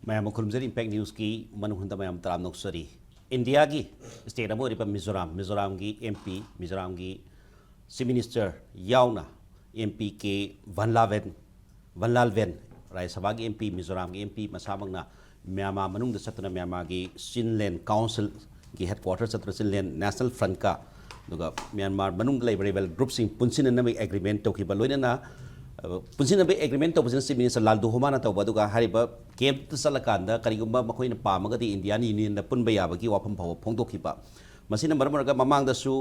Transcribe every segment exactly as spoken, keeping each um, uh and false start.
ꯃꯌꯥꯝ ꯑꯃ ꯈꯨꯔꯨꯝꯖꯔꯤ꯫ ꯏꯝꯄꯦꯛ ꯅ꯭ꯌꯨꯁꯀꯤ ꯃꯅꯨꯡ ꯍꯨꯟꯗ ꯃꯌꯥꯝ ꯇꯔꯥꯝꯅ ꯑꯣꯛꯆꯔꯤ꯫ ꯏꯟꯗꯤꯌꯥꯒꯤ ꯁ꯭ꯇꯦꯠ ꯑꯃ ꯑꯣꯏꯔꯤꯕ ꯃꯤꯖꯣꯔꯥꯝ, ꯃꯤꯖꯣꯔꯥꯝꯒꯤ ꯑꯦꯝ ꯄꯤ, ꯃꯤꯖꯣꯔꯥꯝꯒꯤ ꯆꯤꯐ ꯃꯤꯅꯤꯁꯇꯔ ꯌꯥꯎꯅ M P K Vanlalvena, Vanlalvena, Rajya ꯁꯚꯥꯒꯤ ꯑꯦꯝ ꯄꯤ, ꯃꯤꯖꯣꯔꯥꯝꯒꯤ ꯑꯦꯝ ꯄꯤ ꯃꯁꯥꯃꯛꯅ ꯃ꯭ꯌꯥꯟꯃꯥꯔ ꯃꯅꯨꯡꯗ ꯆꯠꯇꯨꯅ ꯃ꯭ꯌꯥꯟꯃꯥꯔꯒꯤ ꯆꯤꯟꯂꯦꯟ ꯀꯥꯎꯟꯁꯤꯜꯒꯤ ꯍꯦꯗꯀ꯭ꯋꯥꯇꯔ ꯆꯠꯇꯨꯅ ꯆꯤꯟꯂꯦꯟ ꯅꯦꯁꯅꯦꯜ ꯐ꯭ꯔꯟꯠꯀ ꯑꯗꯨꯒ ꯃ꯭ꯌꯥꯟꯃꯥꯔ ꯃꯅꯨꯡꯗ ꯂꯩꯕ ꯔꯦꯕꯦꯜ ꯒ꯭ꯔꯨꯞꯁꯤꯡ ꯄꯨꯟꯁꯤꯟꯅꯅꯕꯒꯤ ꯑꯦꯒ꯭ꯔꯤꯃꯦꯟ ꯇꯧꯈꯤꯕ, ꯂꯣꯏꯅꯅ, ꯑ, ꯄꯨꯟꯁꯤꯟꯅꯕꯒꯤ ꯑꯦꯒ꯭ꯔꯤꯃꯦꯟ ꯇꯧꯕꯁꯤꯅ ꯆꯤꯐ ꯃꯤꯅꯤꯁꯇꯔ ꯂꯥꯜꯗꯨ ꯍꯣꯃꯥꯅ ꯇꯧꯕ, ꯑꯗꯨꯒ ꯍꯥꯏꯔꯤꯕ ꯀꯦꯝꯞꯇ ꯆꯠꯂꯀꯥꯟꯗ ꯀꯔꯤꯒꯨꯝꯕ ꯃꯈꯣꯏꯅ ꯄꯥꯝꯃꯒꯗꯤ ꯏꯟꯗꯤꯌꯥꯟ ꯌꯨꯅꯤꯌꯟꯗ ꯄꯨꯟꯕ ꯌꯥꯕꯒꯤ ꯋꯥꯐꯝ ꯐꯥꯎꯕ ꯐꯣꯡꯗꯣꯛꯈꯤꯕ꯫ ꯃꯁꯤꯅ ꯃꯔꯝ ꯑꯣꯏꯔꯒ ꯃꯃꯥꯡꯗꯁꯨ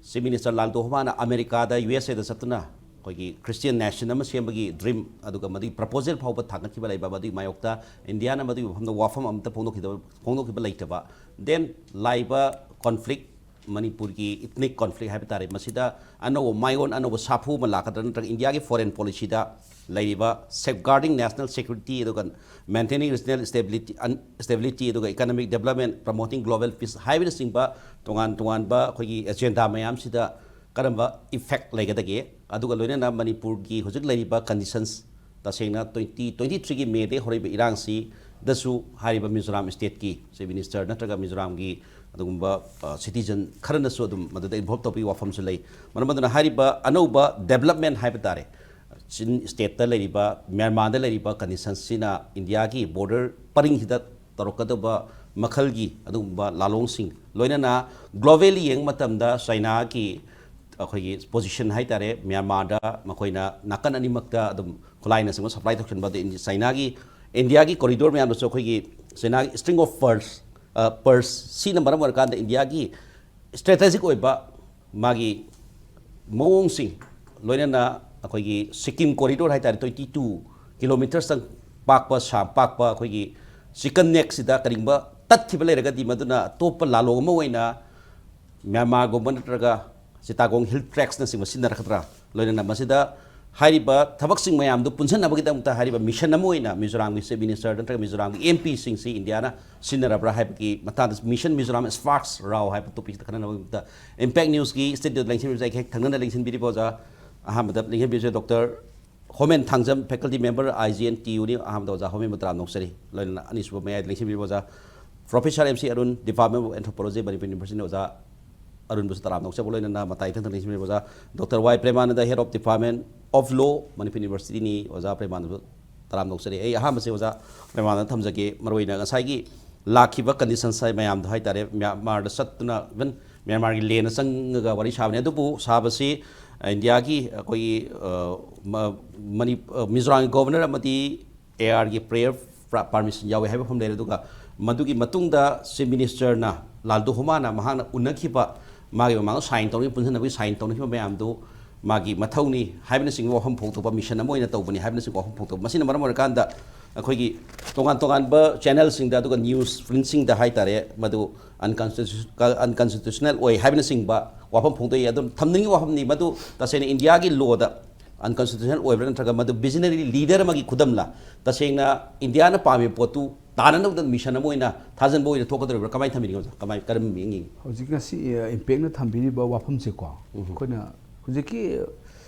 ꯆꯤꯐ ꯃꯤꯅꯤꯁꯇꯔ ꯂꯥꯜꯗꯨ ꯍꯣꯃꯥꯅ ꯑꯃꯦꯔꯤꯀꯥꯗ, ꯌꯨ ꯑꯦꯁ ꯑꯦꯗ ꯆꯠꯇꯨꯅ ꯑꯩꯈꯣꯏꯒꯤ ꯈ꯭ꯔꯤꯁꯇꯤꯌꯟ ꯅꯦꯁꯟ ꯑꯃ ꯁꯦꯝꯕꯒꯤ ꯗ꯭ꯔꯤꯝ, ꯑꯗꯨꯒ ꯃꯗꯨꯒꯤ ꯄ꯭ꯔꯄꯣꯖꯦꯜ ꯐꯥꯎꯕ ꯊꯥꯡꯒꯠꯈꯤꯕ ꯂꯩꯕ, ꯃꯗꯨꯒꯤ ꯃꯥꯌꯣꯛꯇ ꯏꯟꯗꯤꯌꯥꯅ ꯃꯗꯨꯒꯤ ꯋꯥꯐꯝꯗ ꯋꯥꯐꯝ ꯑꯃꯠꯇ ꯐꯣꯡꯗꯣꯛꯈꯤꯗꯕ, ꯐꯣꯡꯗꯣꯛꯈꯤꯕ ꯂꯩꯇꯕ꯫ ꯗꯦꯟ ꯂꯥꯛꯏꯕ ꯀꯣꯟꯐ꯭ꯂꯤꯛ, ꯃꯅꯤꯄꯨꯔꯒꯤ ꯏꯊꯅꯤꯛ ꯀꯣꯟꯐ꯭ꯂꯤꯛ ꯍꯥꯏꯕ ꯇꯥꯔꯦ, ꯃꯁꯤꯗ ꯑꯅꯧꯕ ꯃꯥꯏꯑꯣꯟ, ꯑꯅꯧꯕ ꯁꯥꯐꯨ ꯑꯃ ꯂꯥꯛꯀꯗ꯭ꯔꯥ, ꯅꯠꯇ꯭ꯔꯒ ꯏꯟꯗꯤꯌꯥꯒꯤ ꯐꯣꯔꯦꯟ ꯄꯣꯂꯤꯁꯤꯗ ꯂꯩꯔꯤꯕ safeguarding national security ꯑꯗꯨꯒ maintaining regional stability, un-, stability ꯑꯗꯨꯒ economic development, promoting global peace ꯍꯥꯏꯕꯅꯆꯤꯡꯕ ꯇꯣꯉꯥꯟ ꯇꯣꯉꯥꯟꯕ ꯑꯩꯈꯣꯏꯒꯤ ꯑꯦꯖꯦꯟꯗꯥ ꯃꯌꯥꯝꯁꯤꯗ ꯀꯔꯝꯕ ꯏꯐꯦꯛ ꯂꯩꯒꯗꯒꯦ? ꯑꯗꯨꯒ ꯂꯣꯏꯅꯅ ꯃꯅꯤꯄꯨꯔꯒꯤ ꯍꯧꯖꯤꯛ ꯂꯩꯔꯤꯕ ꯀꯟꯗꯤꯁꯟꯁ, ꯇꯁꯦꯡꯅ twenty twenty-threeꯒꯤ ꯃꯦꯗꯒꯤ ꯍꯧꯔꯛꯏꯕ ꯏꯔꯥꯡꯁꯤꯗꯁꯨ ꯍꯥꯏꯔꯤꯕ ꯃꯤꯖꯣꯔꯥꯝ ꯁ꯭ꯇꯦꯠꯀꯤ ꯆꯤꯐ ꯃꯤꯅꯤꯁꯇꯔ ꯅꯠꯇ꯭ꯔꯒ ꯃꯤꯖꯣꯔꯥꯝꯒꯤ ꯑꯗꯨꯒꯨꯝꯕ, ꯑ, ꯁꯤꯇꯤꯖꯟ ꯈꯔꯅꯁꯨ ꯑꯗꯨꯝ ꯃꯗꯨꯗ ꯏꯟꯚꯣꯜꯕ ꯇꯧꯕꯒꯤ ꯋꯥꯐꯝꯁꯨ ꯂꯩ꯫ ꯃꯔꯝ ꯑꯗꯨꯅ ꯍꯥꯏꯔꯤꯕ ꯑꯅꯧꯕ ꯗꯦꯕꯂꯞꯃꯦꯟ ꯍꯥꯏꯕ ꯇꯥꯔꯦ, ꯆꯤꯟ ꯁ꯭ꯇꯦꯠꯇ ꯂꯩꯔꯤꯕ, ꯃ꯭ꯌꯥꯟꯃꯥꯔꯗ ꯂꯩꯔꯤꯕ ꯀꯟꯗꯤꯁꯟꯁꯤꯅ ꯏꯟꯗꯤꯌꯥꯒꯤ ꯕꯣꯔꯗꯔ ꯄꯔꯤꯡꯁꯤꯗ ꯇꯧꯔꯛꯀꯗꯕ ꯃꯈꯜꯒꯤ ꯑꯗꯨꯒꯨꯝꯕ ꯂꯥꯂꯣꯡꯁꯤꯡ, ꯂꯣꯏꯅꯅ ꯒ꯭ꯂꯣꯕꯦꯜꯂꯤ ꯌꯦꯡꯕ ꯃꯇꯝꯗ ꯆꯥꯏꯅꯥꯒꯤ ꯑꯩꯈꯣꯏꯒꯤ ꯄꯣꯖꯤꯁꯟ ꯍꯥꯏ ꯇꯥꯔꯦ, ꯃ꯭ꯌꯥꯟꯃꯥꯔꯗ ꯃꯈꯣꯏꯅ ꯅꯥꯀꯟ ꯑꯅꯤꯃꯛꯇ ꯑꯗꯨꯝ ꯈꯨꯠꯂꯥꯏꯅꯆꯤꯡꯕ ꯁꯄ꯭ꯂꯥꯏ ꯇꯧꯁꯤꯟꯕ, ꯑꯗꯩ ꯏꯟꯗꯤ-, ꯆꯥꯏꯅꯥꯒꯤ, ꯏꯟꯗꯤꯌꯥꯒꯤ ꯀꯣꯔꯤꯗꯣꯔ ꯃꯌꯥꯝꯗꯁꯨ ꯑꯩꯈꯣꯏꯒꯤ ꯆꯥꯏꯅꯥꯒꯤ ꯏꯁꯇ꯭ꯔꯤꯡ ꯑꯣꯐ ꯄꯔꯜꯁ, ꯑ, ꯄꯔꯜꯁ, ꯁꯤꯅ ꯃꯔꯝ ꯑꯣꯏꯔꯀꯥꯟꯗ ꯏꯟꯗꯤꯌꯥꯒꯤ ꯏꯁꯇ꯭ꯔꯦꯇꯦꯖꯤꯛ ꯑꯣꯏꯕ ꯃꯥꯒꯤ ꯃꯑꯣꯡꯁꯤꯡ, ꯂꯣꯏꯅꯅ ꯑꯩꯈꯣꯏꯒꯤ ꯁꯤꯛꯀꯤꯝ ꯀꯣꯔꯤꯗꯣꯔ ꯍꯥꯏ ꯇꯥꯔꯦ, twenty two kilometres ꯇꯪ ꯄꯥꯛꯄ, ꯁꯥ-, ꯄꯥꯛꯄ ꯑꯩꯈꯣꯏꯒꯤ ꯆꯤꯀꯟ ꯅꯦꯛꯁꯤꯗ ꯀꯔꯤꯒꯨꯝꯕ ꯇꯠꯈꯤꯕ ꯂꯩꯔꯒꯗꯤ, ꯃꯗꯨꯅ ꯑꯇꯣꯞꯄ ꯂꯥꯂꯣꯡ ꯑꯃ ꯑꯣꯏꯅ ꯃ꯭ꯌꯥꯟꯃꯥꯔꯒꯨꯝꯕ ꯅꯠꯇ꯭ꯔꯒ ꯆꯤꯇꯥꯒꯣꯡ ꯍꯤꯜ ꯇ꯭ꯔꯦꯛꯁꯅꯆꯤꯡꯕ ꯁꯤꯖꯤꯟꯅꯔꯛꯀꯗ꯭ꯔꯥ? ꯂꯣꯏꯅꯅ ꯃꯁꯤꯗ ꯍꯥꯏꯔꯤꯕ ꯊꯕꯛꯁꯤꯡ ꯃꯌꯥꯝꯗꯨ ꯄꯨꯟꯁꯤꯟꯅꯕꯒꯤꯗꯃꯛꯇ ꯍꯥꯏꯔꯤꯕ ꯃꯤꯁꯟ ꯑꯃ ꯑꯣꯏꯅ ꯃꯤꯖꯣꯔꯥꯝꯒꯤ ꯆꯤꯐ ꯃꯤꯅꯤꯁꯇꯔ ꯅꯠꯇ꯭ꯔꯒ ꯃꯤꯖꯣꯔꯥꯝꯒꯤ ꯑꯦꯝ ꯄꯤꯁꯤꯡꯁꯤ ꯏꯟꯗꯤꯌꯥꯅ ꯁꯤꯖꯤꯟꯅꯔꯕ꯭ꯔꯥ ꯍꯥꯏꯕꯒꯤ ꯃꯇꯥꯡꯗ, ꯃꯤꯁꯟ ꯃꯤꯖꯣꯔꯥꯝ ꯁ꯭ꯄꯥꯔꯛꯁ ꯔꯥꯎ ꯍꯥꯏꯕ ꯇꯣꯄꯤꯛꯁꯤꯗ ꯈꯟꯅꯅꯕꯒꯤꯗꯃꯛꯇ ꯏꯝꯄꯦꯛ ꯅ꯭ꯌꯨꯁꯀꯤ ꯁ꯭ꯇꯨꯗꯤꯑꯣꯗ ꯂꯦꯡꯁꯤꯟꯕꯤꯕꯁꯦ ꯑꯩ ꯍꯦꯛ ꯊꯪꯅꯅ ꯂꯦꯡꯁꯤꯟꯕꯤꯔꯤꯕ ꯑꯣꯖꯥ, ꯑꯍꯥꯟꯕꯗ ꯂꯦꯡꯁꯤꯟꯕꯤꯔꯤꯕꯁꯦ doctor Homen Thangjam, faculty member, I G N T U ꯅꯤ꯫ ꯑꯍꯥꯟꯕꯗ ꯑꯣꯖꯥ ꯍꯣꯃꯦꯟꯕꯨ ꯇꯔꯥꯝꯅ ꯑꯣꯛꯆꯔꯤ꯫ ꯂꯣꯏꯅꯅ ꯑꯅꯤꯁꯨꯕ ꯃꯌꯥꯏꯗ ꯂꯦꯡꯁꯤꯟꯕꯤꯔꯤꯕ ꯑꯣꯖꯥ Professor M C Arun, Department of Anthropology, Manipur University ꯑꯣꯖꯥ ꯑꯔꯨꯟꯕꯨꯁꯨ ꯇꯔꯥꯝꯅ ꯑꯣꯛꯆꯕ ꯂꯣꯏꯅꯅ ꯃꯇꯥꯏ ꯏꯊꯪ ꯊꯪꯅ ꯂꯦꯡꯁꯤꯟꯕꯤꯔꯤꯕ ꯑꯣꯖꯥ Doctor Y ꯄ꯭ꯔꯦꯃꯥꯅꯟꯗ, Head of Department of Law, Manipur University ꯅꯤ꯫ ꯑꯣꯖꯥ ꯄ꯭ꯔꯦꯃꯥꯅꯟꯗꯕꯨ ꯇꯔꯥꯝꯅ ꯑꯣꯛꯆꯔꯤ꯫ ꯑꯩ ꯑꯍꯥꯟꯕꯁꯦ ꯑꯣꯖꯥ ꯄ꯭ꯔꯦꯃꯥꯅꯟꯗ ꯊꯝꯖꯒꯦ꯫ ꯃꯔꯨꯑꯣꯏꯅ ꯉꯁꯥꯏꯒꯤ ꯂꯥꯛꯈꯤꯕ conditions ꯃꯌꯥꯝꯗꯣ ꯍꯥꯏꯇꯥꯔꯦ, ꯃ꯭ꯌꯥꯟꯃꯥꯔꯗ ꯆꯠꯇꯨꯅ even ꯃ꯭ꯌꯥꯟꯃꯥꯔꯒꯤ land ꯆꯪꯉꯒ ꯋꯥꯔꯤ ꯁꯥꯕꯅꯤ꯫ ꯑꯗꯨꯕꯨ ꯁꯥꯕꯁꯤ ꯏꯟꯗꯤꯌꯥꯒꯤ ꯑꯩꯈꯣꯏꯒꯤ, ꯑ, ꯃ-, ꯃꯅꯤ-, ꯑ, ꯃꯤꯖꯣꯔꯥꯝꯒꯤ governor ꯑꯃꯗꯤ A R ꯒꯤ prior pra-, permission ꯌꯥꯎꯋꯦ ꯍꯥꯏꯕ ꯃꯐꯝ ꯂꯩꯔꯦ꯫ ꯑꯗꯨꯒ ꯃꯗꯨꯒꯤ ꯃꯇꯨꯡꯗ Chief Ministerꯅ, ꯂꯥꯜꯗꯨ ꯍꯣꯃꯥꯅ ꯃꯍꯥꯛꯅ ꯎꯅꯈꯤꯕ ꯃꯥꯒꯤ ꯃꯃꯥꯡꯗ sign ꯇꯧꯅꯈꯤꯕ, ꯄꯨꯟꯁꯤꯟꯅꯕꯒꯤ sign ꯇꯧꯅꯈꯤꯕ ꯃꯌꯥꯝꯗꯨ ꯃꯥꯒꯤ ꯃꯊꯧꯅꯤ ꯍꯥꯏꯕꯅꯆꯤꯡꯕ ꯋꯥꯐꯝ ꯐꯣꯡꯗꯣꯛꯄ, mission ꯑꯃ ꯑꯣꯏꯅ ꯇꯧꯕꯅꯤ ꯍꯥꯏꯕꯅꯆꯤꯡꯕ ꯋꯥꯐꯝ ꯐꯣꯡꯗꯣꯛꯄ꯫ ꯃꯁꯤꯅ ꯃꯔꯝ ꯑꯣꯏꯔꯀꯥꯟꯗ ꯑꯩꯈꯣꯏꯒꯤ ꯇꯣꯉꯥꯟ ꯇꯣꯉꯥꯟꯕ channelꯁꯤꯡꯗ, ꯑꯗꯨꯒ news printꯁꯤꯡꯗ ꯍꯥꯏꯇꯥꯔꯦ, ꯃꯗꯨ unconstitu-, unconstitutional ꯑꯣꯏ ꯍꯥꯏꯕꯅꯆꯤꯡꯕ ꯋꯥꯐꯝ ꯐꯣꯡꯗꯣꯛꯏ꯫ ꯑꯗꯨꯝ ꯊꯝꯅꯤꯡꯉꯤ ꯋꯥꯐꯝꯅꯤ, ꯃꯗꯨ ꯇꯁꯦꯡꯅ ꯏꯟꯗꯤꯌꯥꯒꯤ lawꯗ unconstitutional ꯑꯣꯏꯕ꯭ꯔꯥ, ꯅꯠꯇ꯭ꯔꯒ ꯃꯗꯨ visionary leader ꯑꯃꯒꯤ ꯈꯨꯗꯝꯂ? ꯇꯁꯦꯡꯅ ꯏꯟꯗꯤꯌꯥꯅ ꯄꯥꯝꯃꯤꯕ ꯄꯣꯠꯇꯨ ꯇꯥꯅꯅꯕꯗ mission ꯑꯃ ꯑꯣꯏꯅ ꯊꯥꯖꯤꯟꯕ ꯑꯣꯏꯅ ꯊꯣꯛꯀꯗꯧꯔꯤꯕ꯭ꯔꯥ? ꯀꯃꯥꯏꯅ ꯊꯝꯕꯤꯅꯤꯡꯉꯤ ꯑꯣꯖꯥ? ꯀꯃꯥꯏ, ꯀꯔꯝꯕ ꯃꯤꯠꯌꯦꯡ ꯌꯦꯡꯉꯤ? ꯍꯧꯖꯤꯛ ꯉꯁꯤ, ꯑ, ꯏꯝꯄꯦꯛꯅ ꯊꯝꯕꯤꯔꯤꯕ ꯋꯥꯐꯝꯁꯦꯀꯣ, ꯎꯝ꯫ ꯑꯩꯈꯣꯏꯅ ꯍꯧꯖꯤꯛꯀꯤ